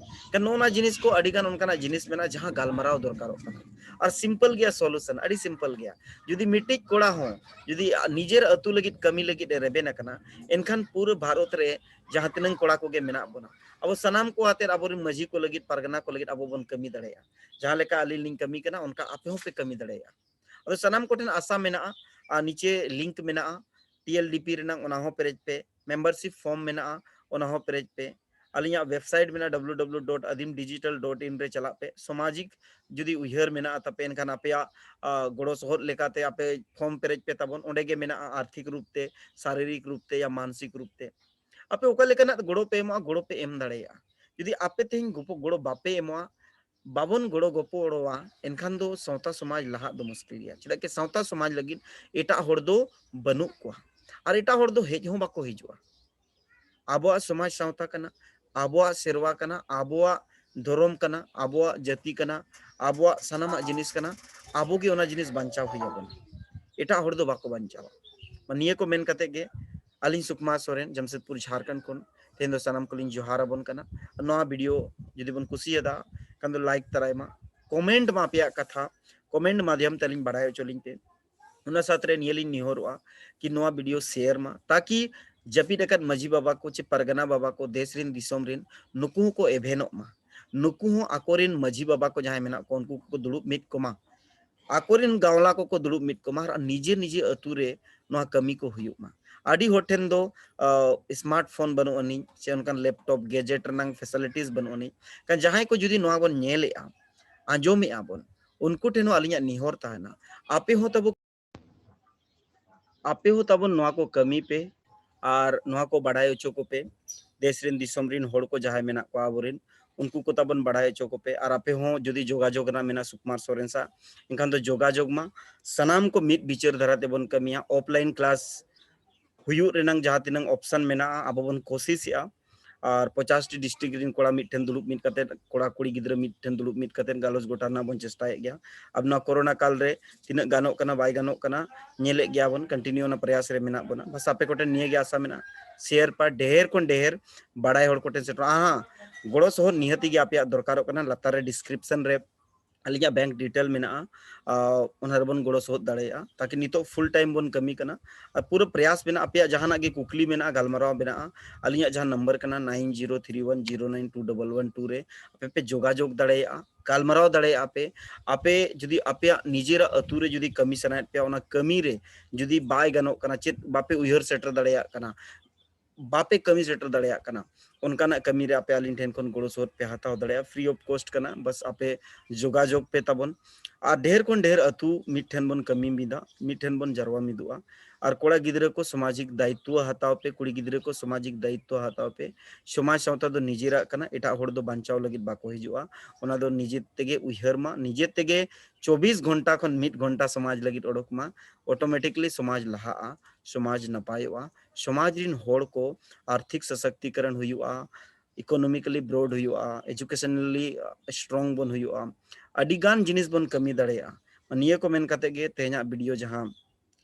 ᱮᱱᱠᱷᱟᱱ ᱱᱚᱜᱼᱚ ᱱᱚᱣᱟ ᱡᱤᱱᱤᱥ ᱠᱚ ᱟᱹᱰᱤ ᱜᱟᱱ ᱚᱱᱠᱟᱱᱟᱜ ᱡᱤᱱᱤᱥ ᱢᱮᱱᱟᱜᱼᱟ ᱡᱟᱦᱟᱸ ᱜᱟᱞᱢᱟᱨᱟᱣ ᱫᱚᱨᱠᱟᱨᱚᱜ ᱠᱟᱱᱟ᱾ ᱟᱨ ᱥᱤᱢᱯᱚᱞ ᱜᱮᱭᱟ ᱥᱚᱞᱩᱥᱚᱱ, ᱟᱹᱰᱤ ᱥᱤᱢᱯᱚᱞ ᱜᱮᱭᱟ᱾ ᱡᱩᱫᱤ ᱢᱤᱫᱴᱤᱡ ᱠᱚᱲᱟ ᱦᱚᱸ ᱡᱩᱫᱤ ᱱᱤᱡᱮᱨ ᱟᱹᱛᱩ ᱞᱟᱹᱜᱤᱫ ᱠᱟᱹᱢᱤ ᱞᱟᱹᱜᱤᱫ ᱮ ᱨᱮᱵᱮᱱ ᱟᱠᱟᱱᱟ, ᱮᱱᱠᱷᱟᱱ ᱯᱩᱨᱟᱹ ᱵᱷᱟᱨᱚᱛ ᱨᱮ ᱡᱟᱦᱟᱸ ᱛᱤᱱᱟᱹᱝ ᱠᱚᱲᱟ ᱠᱚᱜᱮ ᱢᱮᱱᱟᱜ ᱵᱚᱱᱟ, ᱟᱵᱚ ᱥᱟᱱᱟᱢ ᱠᱚ ᱟᱛᱮᱫ ᱟᱵᱚᱨᱮᱱ ᱢᱟᱹᱡᱷᱤ ᱠᱚ ᱞᱟᱹᱜᱤᱫ, ᱯᱟᱨᱜᱟᱱᱟ ᱠᱚ ᱞᱟᱹᱜᱤᱫ ᱟᱵᱚ ᱵᱚᱱ ᱠᱟᱹᱢᱤ ᱫᱟᱲᱮᱭᱟᱜᱼᱟ᱾ ᱡᱟᱦᱟᱸ ᱞᱮᱠᱟ ᱟᱹᱞᱤᱧ ᱞᱤᱧ ᱠᱟᱹᱢᱤ ᱠᱟᱱᱟ, ᱚᱱᱠᱟ ᱟᱯᱮ ᱦᱚᱸᱯᱮ ᱠᱟᱹᱢᱤ ᱫᱟᱲᱮᱭᱟᱜᱼᱟ᱾ ᱟᱫᱚ ᱥᱟᱱᱟᱢ ᱠᱚᱴᱷᱮᱱ ᱟᱥᱟ ᱢᱮᱱᱟᱜᱼᱟ, ᱟᱨ ᱱᱤᱪᱮ ᱞᱤᱝᱠ ᱢᱮᱱᱟᱜᱼᱟ ᱴᱤ ᱮᱞ ᱰᱤ ᱯᱤ ᱨᱮᱱᱟᱜ, ᱚᱱᱟ ᱦᱚᱸ ᱯᱮᱨᱮᱡ ᱯᱮ᱾ ᱢᱮᱢᱵᱟᱨᱥᱤᱯ ᱯᱷᱚᱨᱢ ᱢᱮᱱᱟᱜᱼᱟ, ᱚᱱᱟ ᱦᱚᱸ ᱯᱮᱨᱮᱡ ᱯᱮ᱾ ᱟᱹᱞᱤᱧᱟᱜ ᱣᱮᱵᱥᱟᱭᱤᱴ ᱢᱮᱱᱟᱜᱼᱟ ᱰᱟᱵᱞᱤᱭᱩ ᱰᱟᱵᱞᱤᱭᱩ ᱰᱟᱵᱞᱤᱭᱩ ᱰᱚᱴ ᱟᱫᱤᱢ ᱰᱤᱡᱤᱴᱟᱞ ᱰᱚᱴ ᱤᱱ ᱨᱮ ᱪᱟᱞᱟᱜ ᱯᱮ᱾ ᱥᱟᱢᱟᱡᱤᱠ ᱡᱩᱫᱤ ᱩᱭᱦᱟᱹᱨ ᱢᱮᱱᱟᱜᱼᱟ ᱛᱟᱯᱮ, ᱮᱱᱠᱷᱟᱱ ᱟᱯᱮᱭᱟᱜ, ᱟ, ᱜᱚᱲᱚ ᱥᱚᱦᱚᱫ ᱞᱮᱠᱟᱛᱮ ᱟᱯᱮ ᱯᱷᱚᱨᱢ ᱯᱮᱨᱮᱡ ᱯᱮ ᱛᱟᱵᱚᱱ᱾ ᱚᱸᱰᱮ ᱜᱮ ᱢᱮᱱᱟᱜᱼᱟ ᱟᱨᱛᱷᱤᱠ ᱨᱩᱯ ᱛᱮ, ᱥᱟᱨᱤᱨᱤᱠ ᱨᱩᱯ ᱛᱮ ᱭᱟ ᱢᱟᱱᱥᱤᱠ ᱨᱩᱯ ᱛᱮ ᱟᱯᱮ ᱚᱠᱟ ᱞᱮᱠᱟᱱᱟᱜ ᱜᱚᱲᱚ ᱯᱮ ᱮᱢᱚᱜᱼᱟ, ᱜᱚᱲᱚ ᱯᱮ ᱮᱢ ᱫᱟᱲᱮᱭᱟᱜᱼᱟ᱾ ᱡᱩᱫᱤ ᱟᱯᱮ ᱛᱮᱦᱮᱧ ᱜᱚᱯᱚ-, ᱜᱚᱲᱚ ᱵᱟᱯᱮ ᱮᱢᱚᱜᱼᱟ, ᱵᱟᱵᱚᱱ ᱜᱚᱲᱚ ᱜᱚᱯᱚᱲᱚᱜᱼᱟ, ᱮᱱᱠᱷᱟᱱ ᱫᱚ ᱥᱟᱶᱛᱟ ᱥᱚᱢᱟᱡᱽ ᱞᱟᱦᱟᱜ ᱫᱚ ᱢᱩᱥᱠᱤᱞ ᱜᱮᱭᱟ᱾ ᱪᱮᱫᱟᱜ ᱠᱤ ᱥᱟᱶᱛᱟ ᱥᱚᱢᱟᱡᱽ ᱞᱟᱹᱜᱤᱫ ᱮᱴᱟᱜ ᱦᱚᱲ ᱫᱚ ᱵᱟᱹᱱᱩᱜ ᱠᱚᱣᱟ ᱟᱨ ᱮᱴᱟᱜ ᱦᱚᱲ ᱫᱚ ᱦᱮᱡ ᱦᱚᱸ ᱵᱟᱠᱚ ᱦᱤᱡᱩᱜᱼᱟ᱾ ᱟᱵᱚᱣᱟᱜ ᱥᱚᱢᱟᱡᱽ ᱥᱟᱶᱛᱟ ᱠᱟᱱᱟ, ᱟᱵᱚᱣᱟᱜ ᱥᱮᱨᱣᱟ ᱠᱟᱱᱟ, ᱟᱵᱚᱣᱟᱜ ᱫᱷᱚᱨᱚᱢ ᱠᱟᱱᱟ, ᱟᱵᱚᱣᱟᱜ ᱡᱟᱹᱛᱤ ᱠᱟᱱᱟ, ᱟᱵᱚᱣᱟᱜ ᱥᱟᱱᱟᱢᱟᱜ ᱡᱤᱱᱤᱥ ᱠᱟᱱᱟ᱾ ᱟᱵᱚ ᱜᱮ ᱚᱱᱟ ᱡᱤᱱᱤᱥ ᱵᱟᱧᱪᱟᱣ ᱦᱩᱭ ᱟᱵᱚᱱᱟ, ᱮᱴᱟᱜ ᱦᱚᱲ ᱫᱚ ᱵᱟᱠᱚ ᱵᱟᱧᱪᱟᱣᱟ᱾ ᱱᱤᱭᱟᱹ ᱠᱚ ᱢᱮᱱ ᱠᱟᱛᱮ ᱜᱮ ᱟᱹᱞᱤᱧ ᱥᱩᱠᱢᱟ ᱥᱚᱨᱮᱱ, ᱡᱟᱢᱥᱮᱫᱽᱯᱩᱨ, ᱡᱷᱟᱲᱠᱷᱚᱸᱰ ᱠᱷᱚᱱ᱾ ᱛᱮᱦᱮᱧ ᱫᱚ ᱥᱟᱱᱟᱢ ᱠᱚᱞᱤᱧ ᱡᱚᱦᱟᱨ ᱟᱵᱚᱱ ᱠᱟᱱᱟ᱾ ᱱᱚᱣᱟ ᱵᱷᱤᱰᱤᱭᱳ ᱡᱩᱫᱤ ᱵᱚᱱ ᱠᱩᱥᱤᱭᱟᱫᱟ ᱠᱷᱟᱱ ᱫᱚ ᱞᱟᱭᱤᱠ ᱛᱟᱨᱟᱭ ᱢᱟ, ᱠᱚᱢᱮᱱᱴ ᱢᱟ, ᱟᱯᱮᱭᱟᱜ ᱠᱟᱛᱷᱟ ᱠᱚᱢᱮᱱᱴ ᱢᱟᱫᱷᱭᱚᱢ ᱛᱮ ᱟᱹᱞᱤᱧ ᱵᱟᱲᱟᱭ ᱦᱚᱪᱚ ᱞᱤᱧ ᱯᱮ᱾ ᱚᱱᱟ ᱥᱟᱶᱛᱮ ᱨᱮ ᱱᱤᱭᱟᱹ ᱞᱤᱧ ᱱᱮᱦᱚᱨᱚᱜᱼᱟ ᱠᱤ ᱱᱚᱣᱟ ᱵᱷᱤᱰᱤᱭᱳ ᱥᱮᱭᱟᱨ ᱢᱟ, ᱛᱟᱠᱤ ᱡᱟᱹᱯᱤᱫ ᱟᱠᱟᱫ ᱢᱟᱹᱡᱷᱤ ᱵᱟᱵᱟ ᱠᱚ ᱪᱮ ᱯᱟᱨᱜᱟᱱᱟ ᱵᱟᱵᱟ ᱠᱚ, ᱫᱮᱥ ᱨᱮᱱ ᱫᱤᱥᱚᱢ ᱨᱮᱱ, ᱱᱩᱠᱩ ᱦᱚᱸᱠᱚ ᱮᱵᱷᱮᱱᱚᱜ ᱢᱟ᱾ ᱱᱩᱠᱩ ᱦᱚᱸ ᱟᱠᱚᱨᱮᱱ ᱢᱟᱹᱡᱷᱤ ᱵᱟᱵᱟ ᱠᱚ ᱡᱟᱦᱟᱸᱭ ᱢᱮᱱᱟᱜ ᱠᱚᱣᱟ, ᱩᱱᱠᱩ ᱠᱚᱠᱚ ᱫᱩᱲᱩᱵ ᱢᱤᱫ ᱠᱚᱢᱟ, ᱟᱠᱚᱨᱮᱱ ᱜᱟᱶᱞᱟ ᱠᱚᱠᱚ ᱫᱩᱲᱩᱵ ᱢᱤᱫ ᱠᱚᱢᱟ, ᱟᱨ ᱱᱤᱡᱮ ᱱᱤᱡᱮ ᱟᱹᱛᱩ ᱨᱮ ᱱᱚᱣᱟ ᱠᱟᱹᱢᱤ ᱠᱚ ᱦᱩᱭᱩᱜ ᱢᱟ᱾ ᱟᱹᱰᱤ ᱦᱚᱲ ᱴᱷᱮᱱ ᱫᱚ ᱥᱢᱟᱨᱴ ᱯᱷᱳᱱ ᱵᱟᱹᱱᱩᱜ ᱟᱹᱱᱤᱡ, ᱥᱮ ᱚᱱᱠᱟᱱ ᱞᱮᱯᱴᱚᱯ ᱜᱮᱡᱮᱴ ᱨᱮᱱᱟᱝ ᱯᱷᱮᱥᱤᱞᱤᱴᱤᱥ ᱵᱟᱹᱱᱩᱜ ᱟᱹᱱᱤᱡ᱾ ᱠᱷᱟᱱ ᱡᱟᱦᱟᱸᱭ ᱠᱚ ᱡᱩᱫᱤ ᱱᱚᱣᱟ ᱵᱚᱱ ᱧᱮᱞᱮᱜᱼᱟ, ᱟᱸᱡᱚᱢᱮᱜᱼᱟ ᱵᱚᱱ, ᱩᱱᱠᱩ ᱴᱷᱮᱱ ᱦᱚᱸ ᱟᱹᱞᱤᱧᱟᱜ ᱱᱮᱦᱚᱨ ᱛᱟᱦᱮᱱᱟ, ᱟᱯᱮ ᱦᱚᱸ ᱛᱟᱵᱚ ᱟᱯᱮ ᱦᱚᱸ ᱛᱟᱵᱚᱱ ᱱᱚᱣᱟ ᱠᱚ ᱠᱟᱹᱢᱤ ᱯᱮ ᱟᱨ ᱱᱚᱣᱟ ᱠᱚ ᱵᱟᱰᱟᱭ ᱦᱚᱪᱚ ᱠᱚᱯᱮ᱾ ᱫᱮᱥ ᱨᱮᱱ, ᱫᱤᱥᱚᱢ ᱨᱮᱱ ᱦᱚᱲ ᱠᱚ ᱡᱟᱦᱟᱸᱭ ᱢᱮᱱᱟᱜ ᱠᱚᱣᱟ ᱟᱵᱚᱨᱮᱱ, ᱩᱱᱠᱩ ᱠᱚ ᱛᱟᱵᱚᱱ ᱵᱟᱰᱟᱭ ᱦᱚᱪᱚ ᱠᱚᱯᱮ᱾ ᱟᱨ ᱟᱯᱮ ᱦᱚᱸ ᱡᱩᱫᱤ ᱡᱳᱜᱟᱡᱳᱜᱽ ᱨᱮᱱᱟᱜ ᱢᱮᱱᱟᱜ ᱥᱩᱠᱢᱟᱨ ᱥᱚᱨᱮᱱ ᱥᱟᱶ, ᱮᱱᱠᱷᱟᱱ ᱫᱚ ᱡᱳᱜᱟᱡᱳᱜᱽ ᱢᱟ᱾ ᱥᱟᱱᱟᱢ ᱠᱚ ᱢᱤᱫ ᱵᱤᱪᱟᱹᱨ ᱫᱷᱟᱨᱟ ᱛᱮᱵᱚᱱ ᱠᱟᱹᱢᱤᱭᱟ᱾ ᱚᱯᱷᱞᱟᱭᱤᱱ ᱠᱞᱟᱥ ᱦᱩᱭᱩᱜ ᱨᱮᱱᱟᱝ ᱡᱟᱦᱟᱸ ᱛᱤᱱᱟᱹᱝ ᱚᱯᱥᱚᱱ ᱢᱮᱱᱟᱜᱼᱟ, ᱟᱵᱚ ᱵᱚᱱ ᱠᱳᱥᱤᱥᱮᱜᱼᱟ᱾ ᱟᱨ ᱯᱚᱸᱪᱟᱥ ᱴᱤ ᱰᱤᱥᱴᱨᱤᱠᱴ ᱨᱮᱱ ᱠᱚᱲᱟ ᱢᱤᱫ ᱴᱷᱮᱱ ᱫᱩᱲᱩᱵ ᱢᱤᱫ ᱠᱟᱛᱮ, ᱠᱚᱲᱟ ᱠᱩᱲᱤ ᱜᱤᱫᱽᱨᱟᱹ ᱢᱤᱫ ᱴᱷᱮᱱ ᱫᱩᱲᱩᱵ ᱢᱤᱫ ᱠᱟᱛᱮ ᱜᱟᱞᱚᱪ ᱜᱚᱴᱟ ᱨᱮᱱᱟᱜ ᱵᱚᱱ ᱪᱮᱥᱴᱟᱭᱮᱫ ᱜᱮᱭᱟ᱾ ᱟᱵᱚ ᱱᱚᱣᱟ ᱠᱳᱨᱳᱱᱟ ᱠᱟᱞ ᱨᱮ ᱛᱤᱱᱟᱹᱜ ᱜᱟᱱᱚᱜ ᱠᱟᱱᱟ, ᱵᱟᱭ ᱜᱟᱱᱚᱜ ᱠᱟᱱᱟ, ᱧᱮᱞᱮᱫ ᱜᱮᱭᱟ ᱵᱚᱱ, ᱠᱚᱱᱴᱤᱱᱤᱭᱩ ᱚᱱᱟ ᱯᱨᱚᱭᱟᱥ ᱨᱮ ᱢᱮᱱᱟᱜ ᱵᱚᱱᱟ᱾ ᱵᱟᱥ ᱟᱯᱮ ᱠᱚᱴᱷᱮᱱ ᱱᱤᱭᱟᱹ ᱜᱮ ᱟᱥᱟ ᱢᱮᱱᱟᱜᱼᱟ, ᱥᱮᱭᱟᱨ ᱯᱟ, ᱰᱷᱮᱨ ᱠᱷᱚᱱ ᱰᱷᱮᱨ ᱵᱟᱲᱟᱭ ᱦᱚᱲ ᱠᱚᱴᱷᱮᱱ ᱥᱮᱴᱮᱨᱚᱜᱼᱟ᱾ ᱦᱟᱸ, ᱜᱚᱲᱚ ᱥᱚᱦᱚᱫ ᱱᱤᱦᱟᱹᱛᱤ ᱜᱮ ᱟᱯᱮᱭᱟᱜ ᱫᱚᱨᱠᱟᱨᱚᱜ ᱠᱟᱱᱟ᱾ ᱞᱟᱛᱟᱨ ᱨᱮ ᱰᱤᱥᱠᱨᱤᱯᱥᱚᱱ ᱨᱮ ᱟᱹᱞᱤᱧᱟᱜ ᱵᱮᱝᱠ ᱰᱤᱴᱮᱞ ᱢᱮᱱᱟᱜᱼᱟ, ᱟᱨ ᱚᱱᱟ ᱨᱮᱵᱚᱱ ᱜᱚᱲᱚ ᱥᱚᱦᱚᱫ ᱫᱟᱲᱮᱭᱟᱜᱼᱟ, ᱛᱟᱠᱤ ᱱᱤᱛᱚᱜ ᱯᱷᱩᱞ ᱴᱟᱭᱤᱢ ᱵᱚᱱ ᱠᱟᱹᱢᱤ ᱠᱟᱱᱟ᱾ ᱟᱨ ᱯᱩᱨᱟᱹ ᱯᱨᱚᱭᱟᱥ ᱢᱮᱱᱟᱜᱼᱟ, ᱟᱯᱮᱭᱟᱜ ᱡᱟᱦᱟᱱᱟᱜ ᱜᱮ ᱠᱩᱠᱞᱤ ᱢᱮᱱᱟᱜᱼᱟ, ᱜᱟᱞᱢᱟᱨᱟᱣ ᱢᱮᱱᱟᱜᱼᱟ, ᱟᱹᱞᱤᱧᱟᱜ ᱡᱟᱦᱟᱸ ᱱᱟᱢᱵᱟᱨ ᱠᱟᱱᱟ nine zero three one zero nine two double one two ᱨᱮ ᱟᱯᱮ ᱯᱮ ᱡᱳᱜᱟᱡᱳᱜᱽ ᱫᱟᱲᱮᱭᱟᱜᱼᱟ, ᱜᱟᱞᱢᱟᱨᱟᱣ ᱫᱟᱲᱮᱭᱟᱜᱼᱟ ᱯᱮ᱾ ᱟᱯᱮ ᱡᱩᱫᱤ ᱟᱯᱮᱭᱟᱜ ᱱᱤᱡᱮᱨᱟᱜ ᱟᱹᱛᱩ ᱨᱮ ᱡᱩᱫᱤ ᱠᱟᱹᱢᱤ ᱥᱟᱱᱟᱭᱮᱫ ᱯᱮᱭᱟ, ᱚᱱᱟ ᱠᱟᱹᱢᱤ ᱨᱮ ᱡᱩᱫᱤ ᱵᱟᱭ ᱜᱟᱱᱚᱜ ᱠᱟᱱᱟ, ᱪᱮᱫ ᱵᱟᱯᱮ ᱩᱭᱦᱟᱹᱨ ᱥᱮᱴᱮᱨ ᱫᱟᱲᱮᱭᱟᱜ ᱠᱟᱱᱟ, ᱵᱟᱯᱮ ᱠᱟᱹᱢᱤ ᱥᱮᱴᱮᱨ ᱫᱟᱲᱮᱭᱟᱜ ᱠᱟᱱᱟ, ᱚᱱᱠᱟᱱᱟᱜ ᱠᱟᱹᱢᱤ ᱨᱮ ᱟᱯᱮ ᱟᱹᱞᱤᱧ ᱴᱷᱮᱱ ᱠᱷᱚᱱ ᱜᱚᱲᱚ ᱥᱚᱦᱚᱫ ᱯᱮ ᱦᱟᱛᱟᱣ ᱫᱟᱲᱮᱭᱟᱜᱼᱟ, ᱯᱷᱨᱤ ᱚᱯᱷ ᱠᱚᱥᱴ ᱠᱟᱱᱟ᱾ ᱵᱟᱥ ᱟᱯᱮ ᱡᱳᱜᱟᱡᱳᱜᱽ ᱯᱮ ᱛᱟᱵᱚᱱ, ᱟᱨ ᱰᱷᱮᱨ ᱠᱷᱚᱱ ᱰᱷᱮᱨ ᱟᱹᱛᱩ ᱢᱤᱫ ᱴᱷᱮᱱ ᱵᱚᱱ ᱠᱟᱹᱢᱤ ᱢᱤᱫᱟ, ᱢᱤᱫ ᱴᱷᱮᱱ ᱵᱚᱱ ᱡᱟᱨᱣᱟ ᱢᱤᱫᱚᱜᱼᱟ᱾ ᱟᱨ ᱠᱚᱲᱟ ᱜᱤᱫᱽᱨᱟᱹ ᱠᱚ ᱥᱟᱢᱟᱡᱤᱠ ᱫᱟᱭᱤᱛᱣᱚ ᱦᱟᱛᱟᱣ ᱯᱮ, ᱠᱩᱲᱤ ᱜᱤᱫᱽᱨᱟᱹ ᱠᱚ ᱥᱟᱢᱟᱡᱤᱠ ᱫᱟᱭᱤᱛᱣᱚ ᱦᱟᱛᱟᱣ ᱯᱮ᱾ ᱥᱚᱢᱟᱡᱽ ᱥᱟᱶᱛᱟ ᱫᱚ ᱱᱤᱡᱮᱨᱟᱜ ᱠᱟᱱᱟ, ᱮᱴᱟᱜ ᱦᱚᱲ ᱫᱚ ᱵᱟᱧᱪᱟᱣ ᱞᱟᱹᱜᱤᱫ ᱵᱟᱠᱚ ᱦᱤᱡᱩᱜᱼᱟ᱾ ᱚᱱᱟ ᱫᱚ ᱱᱤᱡᱮ ᱛᱮᱜᱮ ᱩᱭᱦᱟᱹᱨ ᱢᱟ, ᱱᱤᱡᱮ ᱛᱮᱜᱮ ᱪᱚᱵᱵᱤᱥ ᱜᱷᱚᱱᱴᱟ ᱠᱷᱚᱱ ᱢᱤᱫ ᱜᱷᱚᱱᱴᱟ ᱥᱚᱢᱟᱡᱽ ᱞᱟᱹᱜᱤᱫ ᱚᱰᱚᱠ ᱢᱟ, ᱚᱴᱳᱢᱮᱴᱤᱠᱞᱤ ᱥᱚᱢᱟᱡᱽ ᱞᱟᱦᱟᱜᱼᱟ, ᱥᱚᱢᱟᱡᱽ ᱱᱟᱯᱟᱭᱚᱜᱼᱟ, ᱥᱚᱢᱟᱡᱽ ᱨᱤᱱ ᱦᱚᱲ ᱠᱚ ᱟᱨᱛᱷᱤᱠ ᱥᱚᱥᱚᱠᱛᱤᱠᱚᱨᱚᱱ ᱦᱩᱭᱩᱜᱼᱟ, ᱤᱠᱳᱱᱚᱢᱤᱠᱟᱞᱤ ᱵᱨᱚᱰ ᱦᱩᱭᱩᱜᱼᱟ, ᱮᱡᱩᱠᱮᱥᱚᱱᱟᱞᱤ ᱥᱴᱨᱚᱝ ᱵᱚᱱ ᱦᱩᱭᱩᱜᱼᱟ, ᱟᱹᱰᱤ ᱜᱟᱱ ᱡᱤᱱᱤᱥ ᱵᱚᱱ ᱠᱟᱹᱢᱤ ᱫᱟᱲᱮᱭᱟᱜᱼᱟ᱾ ᱱᱤᱭᱟᱹ ᱠᱚ ᱢᱮᱱ ᱠᱟᱛᱮ ᱜᱮ ᱛᱮᱦᱮᱧᱟᱜ ᱵᱷᱤᱰᱤᱭᱳ ᱡᱟᱦᱟᱸ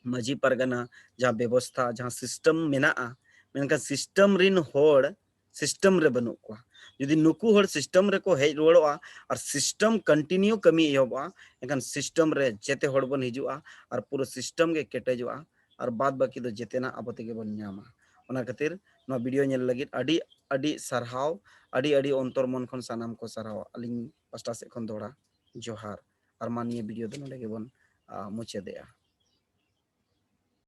ᱢᱟᱹᱡᱷᱤ ᱯᱟᱨᱜᱟᱱᱟ ᱡᱟᱦᱟᱸ ᱵᱮᱵᱚᱥᱛᱷᱟ, ᱡᱟᱦᱟᱸ system ᱢᱮᱱᱟᱜᱼᱟ, ᱢᱮᱱᱠᱷᱟᱱ system ᱨᱤᱱ ᱦᱚᱲ system ᱨᱮ ᱵᱟᱹᱱᱩᱜ ᱠᱚᱣᱟ᱾ ᱡᱩᱫᱤ ᱱᱩᱠᱩ ᱦᱚᱲ system ᱨᱮᱠᱚ ᱦᱮᱡ ᱨᱩᱣᱟᱹᱲᱚᱜᱼᱟ ᱟᱨ system continue ᱠᱟᱹᱢᱤ ᱮᱦᱚᱵᱚᱜᱼᱟ, ᱮᱱᱠᱷᱟᱱ system ᱨᱮ ᱡᱮᱛᱮ ᱦᱚᱲ ᱵᱚᱱ ᱦᱤᱡᱩᱜᱼᱟ ᱟᱨ ᱯᱩᱨᱟᱹ system ᱜᱮ ᱠᱮᱴᱮᱡᱚᱜᱼᱟ ᱟᱨ ᱵᱟᱫ ᱵᱟᱹᱠᱤ ᱫᱚ ᱡᱮᱛᱮᱱᱟᱜ ᱟᱵᱚ ᱛᱮᱜᱮ ᱵᱚᱱ ᱧᱟᱢᱟ᱾ ᱚᱱᱟ ᱠᱷᱟᱹᱛᱤᱨ ᱱᱚᱣᱟ video ᱧᱮᱞ ᱞᱟᱹᱜᱤᱫ ᱟᱹᱰᱤ ᱟᱹᱰᱤ ᱥᱟᱨᱦᱟᱣ, ᱟᱹᱰᱤ ᱟᱹᱰᱤ ᱚᱱᱛᱚᱨ ᱢᱚᱱ ᱠᱷᱚᱱ ᱥᱟᱱᱟᱢ ᱠᱚ ᱥᱟᱨᱦᱟᱣ᱾ ᱟᱹᱞᱤᱧ ᱯᱟᱥᱴᱟ ᱥᱮᱫ ᱠᱷᱚᱱ ᱫᱚᱦᱲᱟ ᱡᱚᱦᱟᱨ᱾ ᱟᱨ ᱢᱟ ᱱᱤᱭᱟᱹ video ᱫᱚ ᱱᱚᱰᱮ ᱜᱮᱵᱚᱱ, ᱟ, ᱢᱩᱪᱟᱹᱫᱮᱜᱼᱟ᱾